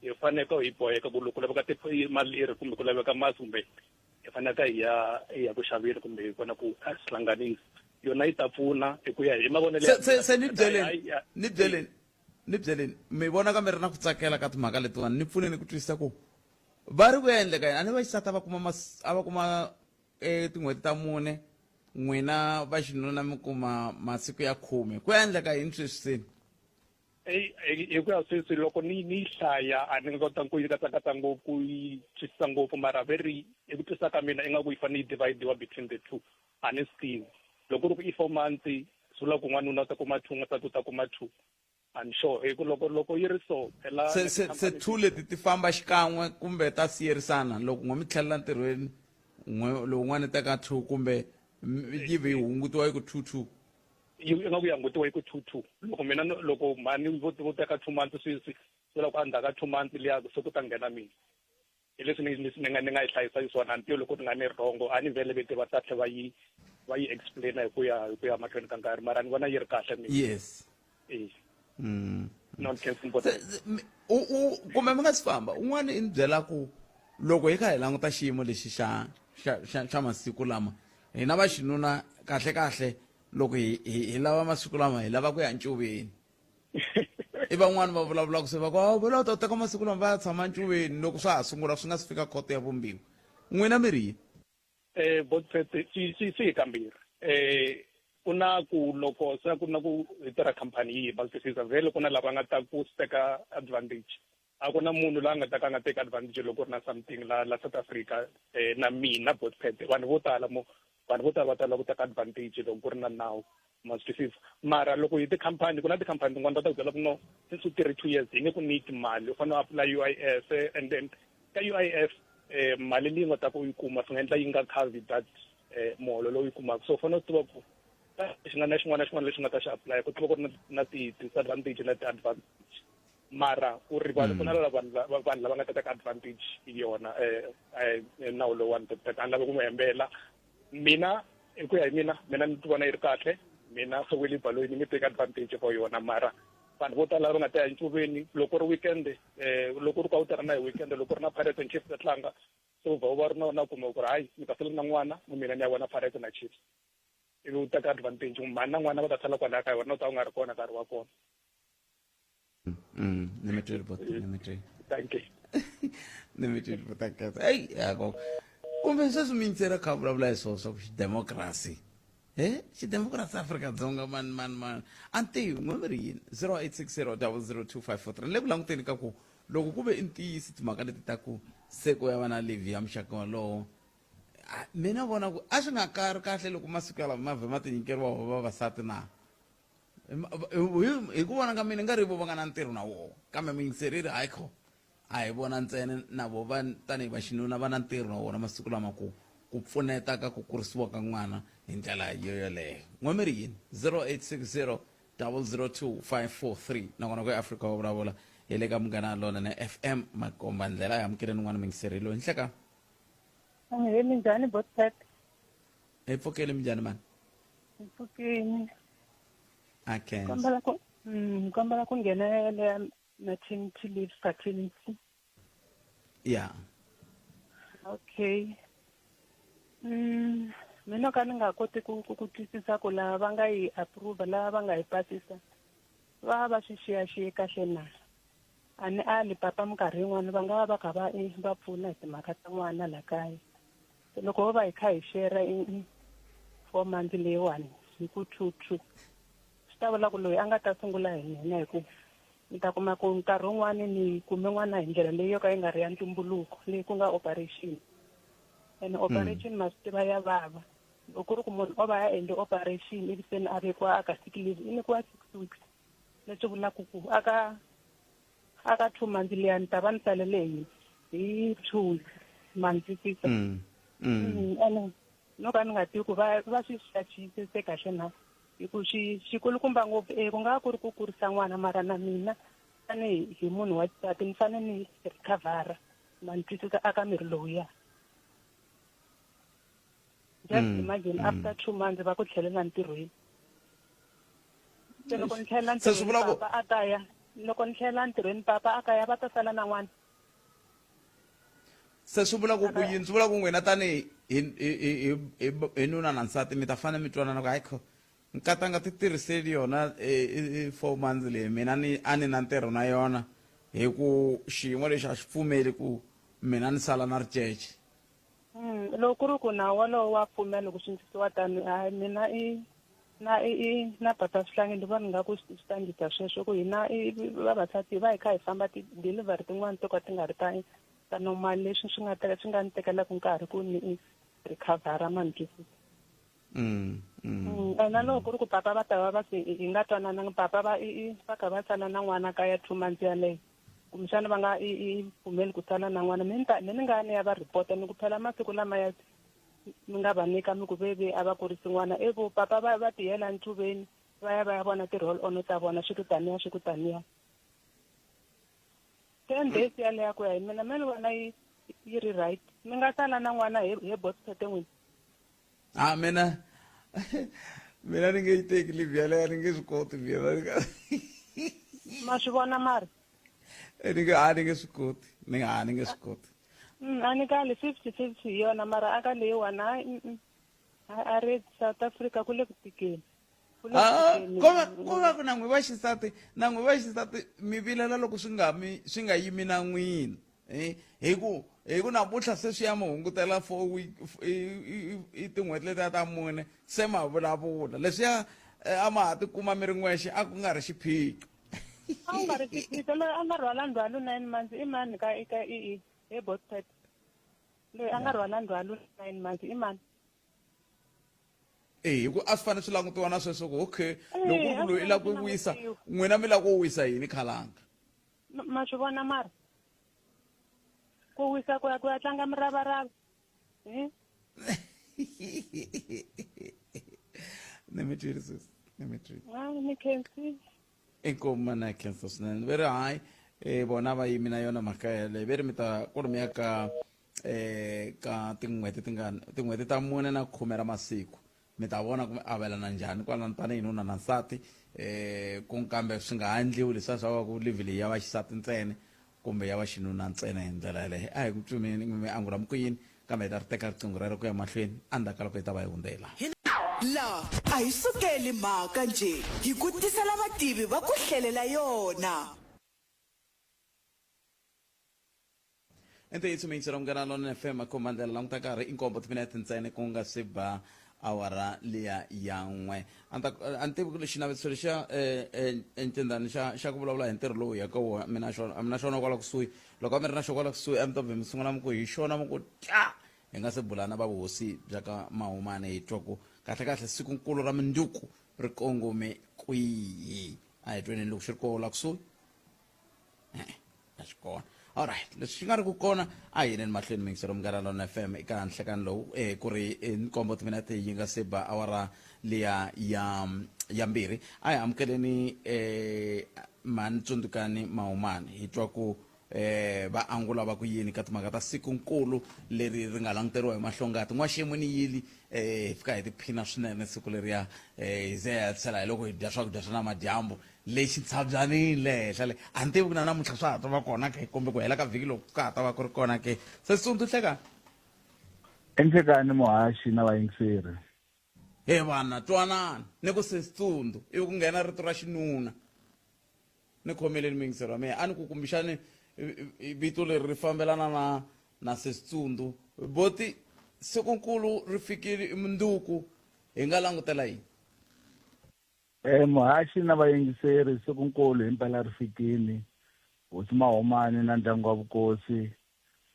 hi faneke hi boheka ku loko ku laveka maleri kumbe ku laveka masi kumbe hi faneleke hi ya hi ya ku xaveni kumbe hi vona ku a swi hlanganisi yona yi ta pfuna hi ku ya hi mavonelo se se se ni byeleni ni byeleni ni byeleni mi vona ka mi ri na ku tsakela ka timhaka letiwani ni pfuneni ku twisisa ku va ri ku ya endleka yini a ni va xisati a va kuma a va kuma e tin'hweti ta mune n'wina va xinuna mi kuma masiku ya khume ku ya endleka yini sweswi seni hi ku ya sweswi loko ni ni yi hlaya a ni nga kota ku yi katsakatsa ngopfu ku yi twisisa ngopfu mara ve ri hi ku twisisa ka mina ingaku yi fanele yi dividiwa between the two a ni swi tivi loko ku ri ku i four months swi vula ku n'wanuna u ta kuma two n'wansati u ta kuma two I'm sure hi ku loko loko yi ri so phela se se se two leti ti famba xikan'we kumbe ta siyerisana loko n'we mi tlhelela ntirhweni n'we lowun'wana teka two kumbe yi ve yi hungutiwa yi ku two two yi nga ku yi hungutiwa yi ku two two loko mina loko mhani vo vo teka two months sweswi swi vula ku endzhaku ka two months liya se ku ta nghena mina hi leswi ni ni ni nga ni nga yi hlayisa xiswona a ni tivi loko ni nga ni wrong a ni vhele vete va ta tlhe va yi va yi explain hi ku ya hi ku ya mahlweni ka nkarhi mara ni vona yi ri kahle mina yes e not u u kumbe mi nga si famba un'wana i ni byela ku loko hi kha hi languta xiyimo lexi xa xa xa xa masiku lama hina va xinuna kahle kahle loko hi hi lava masiku lama hi lava ku ya ncuveni i van'wani va vulavulaka se va ku oh, vula u ta teka masiku lama va ya tshama ncuveni loko swa ha sungula swi nga si fika khoto ya vumbiwa n'wina mi ri yini eh botfet swi swi swi hi kambirhi eh ku na ku loko se ku na ku hi tirha khampani yihi va twisisa vhele ku na lava nga ta ku teka advantage a ku na munhu la nga ta ka nga teki advantage loko ku ri na something la la South Africa eh, na mina botpet vanhu vo tala mo vanhu vo tala va tala ku teka advantage loko ku ri na nawu ma swi twisisa mara loko hi tikhampani ku na tikhampani tin'wana va ta ku byela ku no since u tirhe two years hi nge ku nyiki mali u fanele u apply U_I_F and then ka U_I_F eh, mali leyi nga ta ku u yi kuma swi nga endla yi nga cover that eh, muholo lowu yi kumaka so u fanele u tiva ku xi nga na xin'wana na xin'wana lexi nga ta xi apply ku tiva ku ri na na ti-disadvantage na ti-advantage mara ku ri vanhu ku na mm. vanhu vanhu lava nga ta teka advantage hi yona eh, eh, nawu lowuwani ta a ni lavi ku n'wi hembela mina hi ku ya hi mina mina ni ti vona yi ri kahle mina Willie Baloyi ni nge teki advantage for yona mara vanhu vo tala va nga ta ya ncuveni loko ri weekend eh loko ri ka u tirha na hi weekend loko ri na Pirates and Chiefs ta tlanga so u va u va ri na na kuma ku ri hayi ni ta sala na n'wana mina ni ya vona Pirates na Chiefs ivi u teka advantage mhani na n'wana va ta sala kwalaya ka wena u ta u nga ri kona nkarhi wa kona Mm, ni mi twile bot ni mi twile thank you ni mi twile bot akhetsa eyi yako kumbe sweswi mi yingisela kha vulavula hi swona swa ku xidemokirasi e xidemokirasi Afrika-Dzonga mani mani mani a ni tivi n'we mi ri yini 0860 002543 ni le ku languteni ka ku loko ku ve i ntiyiso timhaka leti ta ku se ku ya va na leave ya muxaka wolowo mina vona ku a swi nga kari kahle loko masiku yalawa ma vhe ma tinyikeriwa vavasati na hi ku vona ka mina nga ri vo va nga na ntirho na woho kambe muyingiseri ri hayi kho a hi vona ntsena na vo va tanihi va xinuna va na ntirho na wona masiku lama ku ku pfuneta ka ku kurisiwa ka n'wana hi ndlela yo yoleyo n'we mi ri yini 0860 002 543 nakona ku eafrika wa vulavula hi le ka munghana lonene fm makomba ndlela ya amukeleni n'wana muyingiseri loyi nhleka Ahee minjhani Botpet? Hi pfukile minjhani mani? Hi pfukile. A khensa. Kombela ku mm, kombela ku nghenelela maternity leave paternity. Yeah. Okay. Mm, mina ka ni nga koti ku ku ku twisisa ku lava va nga yi approve lava va nga yi pasisa va va swi xiyaxiye kahle na A ni ali papa minkarhi yin'wana va nga va va kha va va pfuna hi timhaka ta n'wana la kaya. Se loko ho va hi kha hi share i four months leyiwani hi ku two two swi ta vula ku loyi a nga ta sungula hi mina hi ku mi ta kuma ku nkarhi wun'wani ni kume n'wana hi ndlela leyi yo ka yi nga ri ya ntumbuluko leyi ku nga operation ene operation ma swi tiva ya vava loko ku ri ku munhu o va a endle operation ivi se ni a vekiwa a ka sick leave i nyikiwa six weeks leswi vulaka ku aka aka two months liya ni ta va ni salele hi hi two weeks ma ni twisisa mm. Mm. mm, ene no ka ni nga tivi ku va va swi xaxisise kahle na hi ku xi xikulukumba ngopfu e ku nga va ku ri ku kurisa n'wana mara na mina tanihi hi munhu wa xisati ni fanele ni recover ma ni twisisa aka miri lowuya just mm. imagine mm. after two months va ku tlhelela ntirhweni se loko ni tlhelela ntirhweni papa a kaya loko ni tlhelela ntirhweni papa a kaya va ta sala na n'wana Se swi vula ku ku yini? Swi vula ku n'wina tanihi hi hi hi hi hi nuna na nsati mi ta fanele mi twanana ku hayi kho nkatanga ti tirhiseli yona 4 months leyi mina ni a ni na ntirho na yona hi ku xiyimo lexi a xi pfumeli ku mina ni sala na ricece. Loko ku ri ku nawu wolowo wa pfumela ku swi endlisiwa tano, hayi mina i na i i na papa Swihlangi ni vona ingaku swi ta ndlisa sweswo ku hina i vavasati hi va hi kha hi famba ti-delivery tin'wani to ka ti nga ri ta ta normal leswi swi nga teka swi nga ni tekelaka nkarhi ku ni recover-a ma ni twisisa. Ene na loko ku ri ku papa va ta va va se hi nga twanananga papa va i i va kha va sala na n'wana kaya 2 months yaleyo. Kumbexana va nga i i pfumeli ku sala na n'wana me ni ta me ni nga ya ni ya va report-a ni ku phela masiku lamaya mi nga va nyika mi ku ve ve a va kurisi n'wana i ku papa va va tiyela ncuveni va ya va ya vona ti-roll on ta vona swi ku taniya swi ku taniya 10 days yaleyo ku ya hi mina me ni vona yi yi ri right mi nga sala na n'wana he he botphete n'wina. A mina mina ni nge yi teki leave yaleyo ni nge swi koti mina ni nga Ma swi vona mara? Ni nge a ni nge swi koti ni nga a ni nge swi koti. A ni kali 50-50 hi yona mara aka leyiwani hayi a ri South Africa ku le ku tikeni. Ku le ku Ah, tikeni. ko va ko va ku na n'wi va xisati na n'wi va xisati mi vilela loko swi nga mi swi nga yimi na n'wina. Eh, hi ku hi ku namuntlha se swi ya mi hungutela 4 week i tin'hweti letiya ta mune se ma vulavula leswiya a ma ha tikuma mi ri n'wexe a ku nga ri xiphiqo. A ku nga ri xiphiqo loyi a nga rhwala ndzhwalo 9 months i mani ka ka i i he Botpet loyi a nga rhwala ndzhwalo 9 months i mani? E hi ku a swi fanele swi langutiwa na sweswo ku okay loko ku ri Eh, ku a loyi swi i lava ku fanele swi wisa langutiwa. n'wina mi lava ku wisa yini khalanga? Ma swi vona mara? Ku wisa ku ya ku ya tlanga muravarava. Eh? Ni mi twile sesi, ni mi twile. Ah, ni khensile. Inkomu mana khensa swinene. Ve ri hayi eh vona va yimi na yona mhaka yeleyo. Ve ri mi ta ku ri mi ya ka eh ka tin'hweti tingani tin'hweti ta mune na khume ra masiku. Mi ta vona ku mi avelana njhani kwalano tanihi nuna na nsati um ku kambe swi nga ha endliwi leswiya swa va ku leave leyi ya vaxisati ntsena kumbe ya vaxinuna ntsena hi ndlela yaleyo. A hi ku tsumeni mi angula mi ku yini kambe hi ta ri teka riqingho rero ku ya mahlweni endzhaku ka loko hi ta va hi hundze hi laha. La a hi sukeli mhaka njhe, hi ku tisela vativi va ku hlelela yona. I ntiyiso muyingiseri wa Munghana Lonene FM makhomba ndlela languta nkarhi i nkombo timinete ntsena ku nga se ba awara liya ya n'we a ni ta a ni tivi ku xinavetiso lexiya encindani xa xa ku vulavula hi ntirho lowu hi yaka wona mi na xona a mi na xona kwala kusuhi loko a mi ri na xona kwala kusuhi a mi ta vhe mi sungula mi ku hi xona mi ku tla hi nga se bula na va vuhosi bya ka Mahumani hi twa ku kahle kahle sikunkulu ra minduku ri kongome kwihi a hi tweneni loko xi ri koho la kusuhi E-e, a xi kona alright leswi xi nga ri ku kona a hi yineni mahlweni muyingiseri wa Munghana Lonene FM eka nhlekani lowu eh, ku ri eh, nkombo timinete yi nga se ba awara liya ya ya mbirhi a hi amukeleni eh, mhani Tsundzukani Mahumani hi twa ku eh, va angula va ku yini ka timhaka ta siku nkulu leri ri nga languteriwa hi mahlongati n'waxemu ni yili eh, hi fika hi tiphina swinene siku leriya eh, hi ze hi hatlisela hi loko hi dya swakudya swa namadyambu Le xintshabyanini le henhla le a ni tivi ku na namuntlha swa ha ta va kona ke kumbe ku hela ka vhiki loko ka ha ta va ku ri kona ke se Sundhu hlekani. Enhlekani muhaxi na vayingiseri. He vana twanani ni ku se Sundhu ivi ku nghena rito ra xinuna ni khomeleni muyingiseri wa mina a ni ku kumbexani vito leri ri fambelana na na Sesitsundhu boti sikunkulu ri fikile i munduku hi nga langutela yini. Muhaxi na vayingiseri, sikunkulu himpela ri fikini. Hosi Mahumani na ndyangu wa vukosi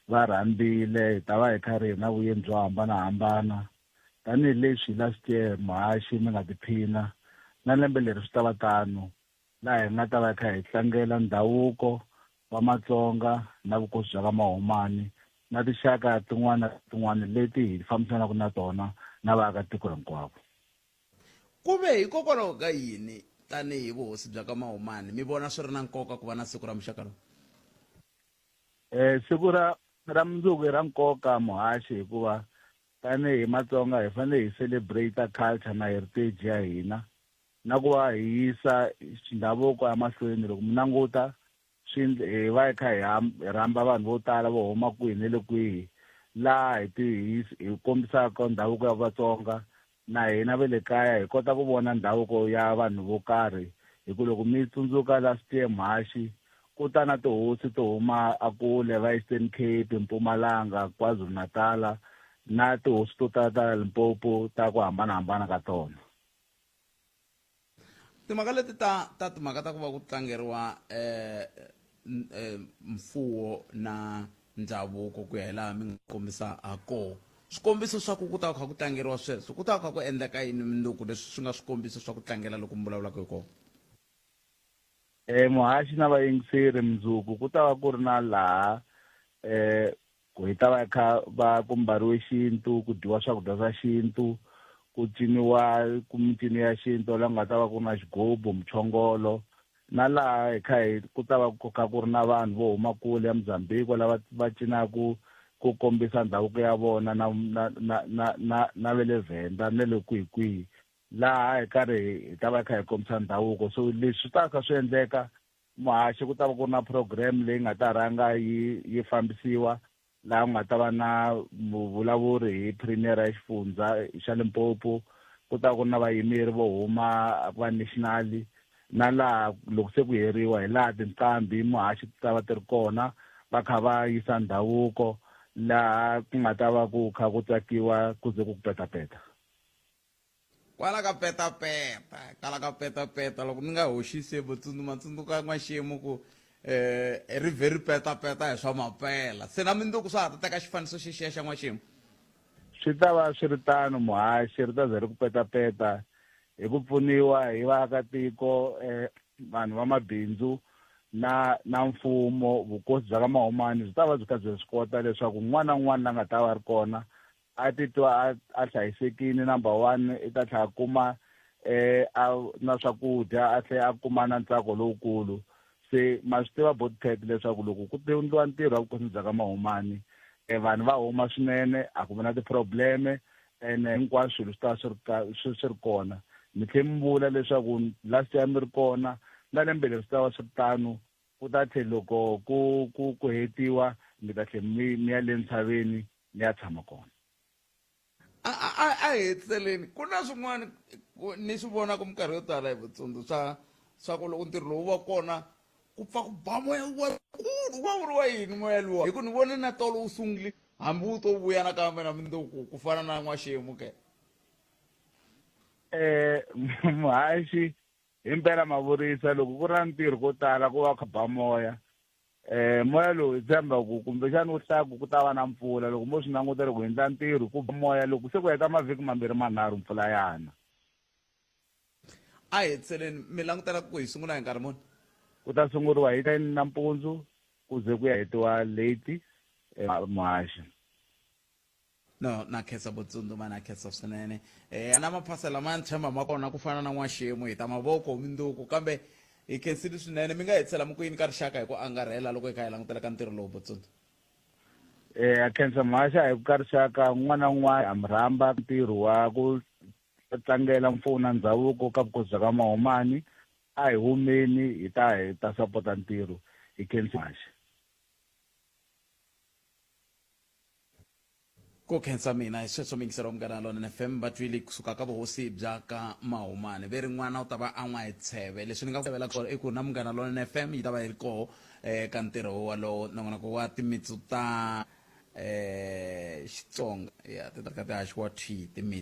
va rhambile, hi ta va hi karhi hi na vuyeni byo hambana-hambana. Tanihi leswi last year muhaxi mi nga tiphina, na lembe leri swi ta va tano, laha hi nga ta va hi kha hi tlangela ndhavuko wa Matsonga na vukosi bya ka Mahumani na tinxaka tin'wana na tin'wana leti hi fambisanaka na tona na vaakatiko hinkwavo. Ku ve hikokwalaho ka yini tanihi vuhosi bya ka Mahumani mi vona swi ri na nkoka ku va na siku ra muxaka lowu? Siku ra ra mundzuku i ra nkoka muhaxi hikuva tanihi Matsonga hi fanele hi celebrate culture na heritage ya hina na ku va hi yisa ndhavuko emahlweni. Loko mi languta Swi hi va hi kha hi hi rhamba vanhu vo tala vo huma kwihi ne le kwihi laha hi ti hi hi kombisaka ndhavuko ya Vatsonga na hina va le kaya hi kota ku vona ndhavuko ya vanhu vo karhi hi ku loko mi tsundzuka last year mhaxi ku ta na tihosi to huma a kule va Eastern Cape, Mpumalanga, KwaZulu-Natal na tihosi to tala ta Limpopo ta ku hambanahambana ka tona. Timhaka leti ta ta timhaka ta ku va ku tlangeriwa um mfuwo na ndhavuko ku ya hi laha mi nga kombisa ha koho swikombiso swa ku ku ta kha ku tlangeriwa sweswo ku ta kha ku endleka yini mundzuku leswi swi nga swikombiso swa ku tlangela loko mi vulavulaka hi kona? Muhaxi na vayingiseri mundzuku ku ta va ku ri na laha ku hi ta va kha va ku mbariwe xintu ku dyiwa swakudya swa xintu ku ciniwa ku mincino ya xintu laha ku nga ta va ku ri na xigubu muchongolo na laha hi kha hi ku ta va ku kha ku ri na vanhu vo huma kule ya Mozambique lava va cinaku ku kombisa ndhavuko ya vona na na na na na na ve le Venda na le kwihi kwihi laha hi karhi hi ta va hi kha hi kombisa ndhavuko so leswi swi ta kha swi endleka muhaxi ku ta va ku ri na program leyi nga ta rhanga yi yi fambisiwa laha ku nga ta va na vulavuri hi premier ya xifundza xa Limpopo ku ta ku ri na vayimeri vo huma va national na laha loko se ku heriwa hi laha tinqambi muhaxi ti ta va ti ri kona va kha va yisa ndhavuko laha ku nga ta va ku kha ku tsakiwa ku ze ku petapeta. Kwala ka petapeta kwala ka petapeta loko ni nga hoxisi vutsundzu matsundzuka n'waxemu ku eh ri vhe ri petapeta hi swa mapela se na mindzuku swa ha ta teka xifaniso xexiya xa n'waxemu. Swi ta va swi ri tano muhaxi ri ta ze ri ku petapeta hi ku pfuniwa hi vaakatiko vanhu va mabindzu na na mfumo vukosi bya ka Mahumani byi ta va byi kha byi swi kota leswaku un'wana na un'wana la nga ta va ri kona a titwa a a hlayisekile number one i ta tlhela a kuma eh a na swakudya a tlhela a kuma na ntsako lowukulu se ma swi tiva Botcat leswaku loko ku endliwa ntirho wa vukosi bya ka Mahumani eh vanhu va huma swinene a ku vi na ti-problem ene hinkwaswo swilo swi ta swi ri ka swi swi ri kona mi tlhe mi vula leswaku last year mi ri kona na lembe leri swi ta va swi ri tano ku ta tlhe loko ku ku ku hetiwa mi ta tlhe mi mi ya le ntshaveni mi ya tshama kona. A a a hi hetiseleni ku na swin'wana ni swi vonaka minkarhi yo tala hi vutsundzu swa swa ku loko ntirho lowu va kona ku pfa ku ba moya wa kulu wa vuriwa yini moya luwa hi ku ni vone na tolo wu sungule hambi wu to vuya nakambe na mundzuku ku fana na n'waxemu ke. Muhaxi himpela ma vurisa loko ku ri na ntirho ko tala ku va kha ba moya Moya lowu hi tshemba ku kumbexana wu hlaya ku ku ta va na mpfula loko mo swi languta loko hi endla ntirho ku ba moya loko se ku heta mavhiki mambirhi manharhu mpfula ya na. A hi hetiseleni mi langutela ku hi sungula hi nkarhi muni? Ku ta sunguriwa hi 10 nampundzu ku ze ku ya hetiwa late muhaxi. No, na khensa Botsundzu ma na khensa swinene. Eh na maphasela ma ntshemba ma kona ku fana na n'waxemu hi ta mavoko minduku kambe hi khensile swinene mi nga hetisela mi ku yini ka rixaka hi ku angarhela loko hi kha hi langutela ka ntirho lowu Botsundzu. Eh a khensa mhaxa hi ku ka rixaka un'wana na un'wana ha mi rhamba ntirho wa ku tlangela mfuwo na ndhavuko ka vukosi bya ka Mahumani a hi humeni hi ta hi ta sapota ntirho hi khensa mhaxa. Ku khensa mina hi sweswo miyingiseri wa Munghana Lonene FM va twile kusuka ka vuhosi bya ka Mahumani ve ri n'wana u ta va a n'wa hi tsheve leswi ni nga ku xavelaka swona i ku na Munghana Lonene FM yi ta va yi ri koho eka ntirho walowo nongonoko wa timitsu ta Xitsonga ya ti ta ka ti haxiwa thwii timitsu.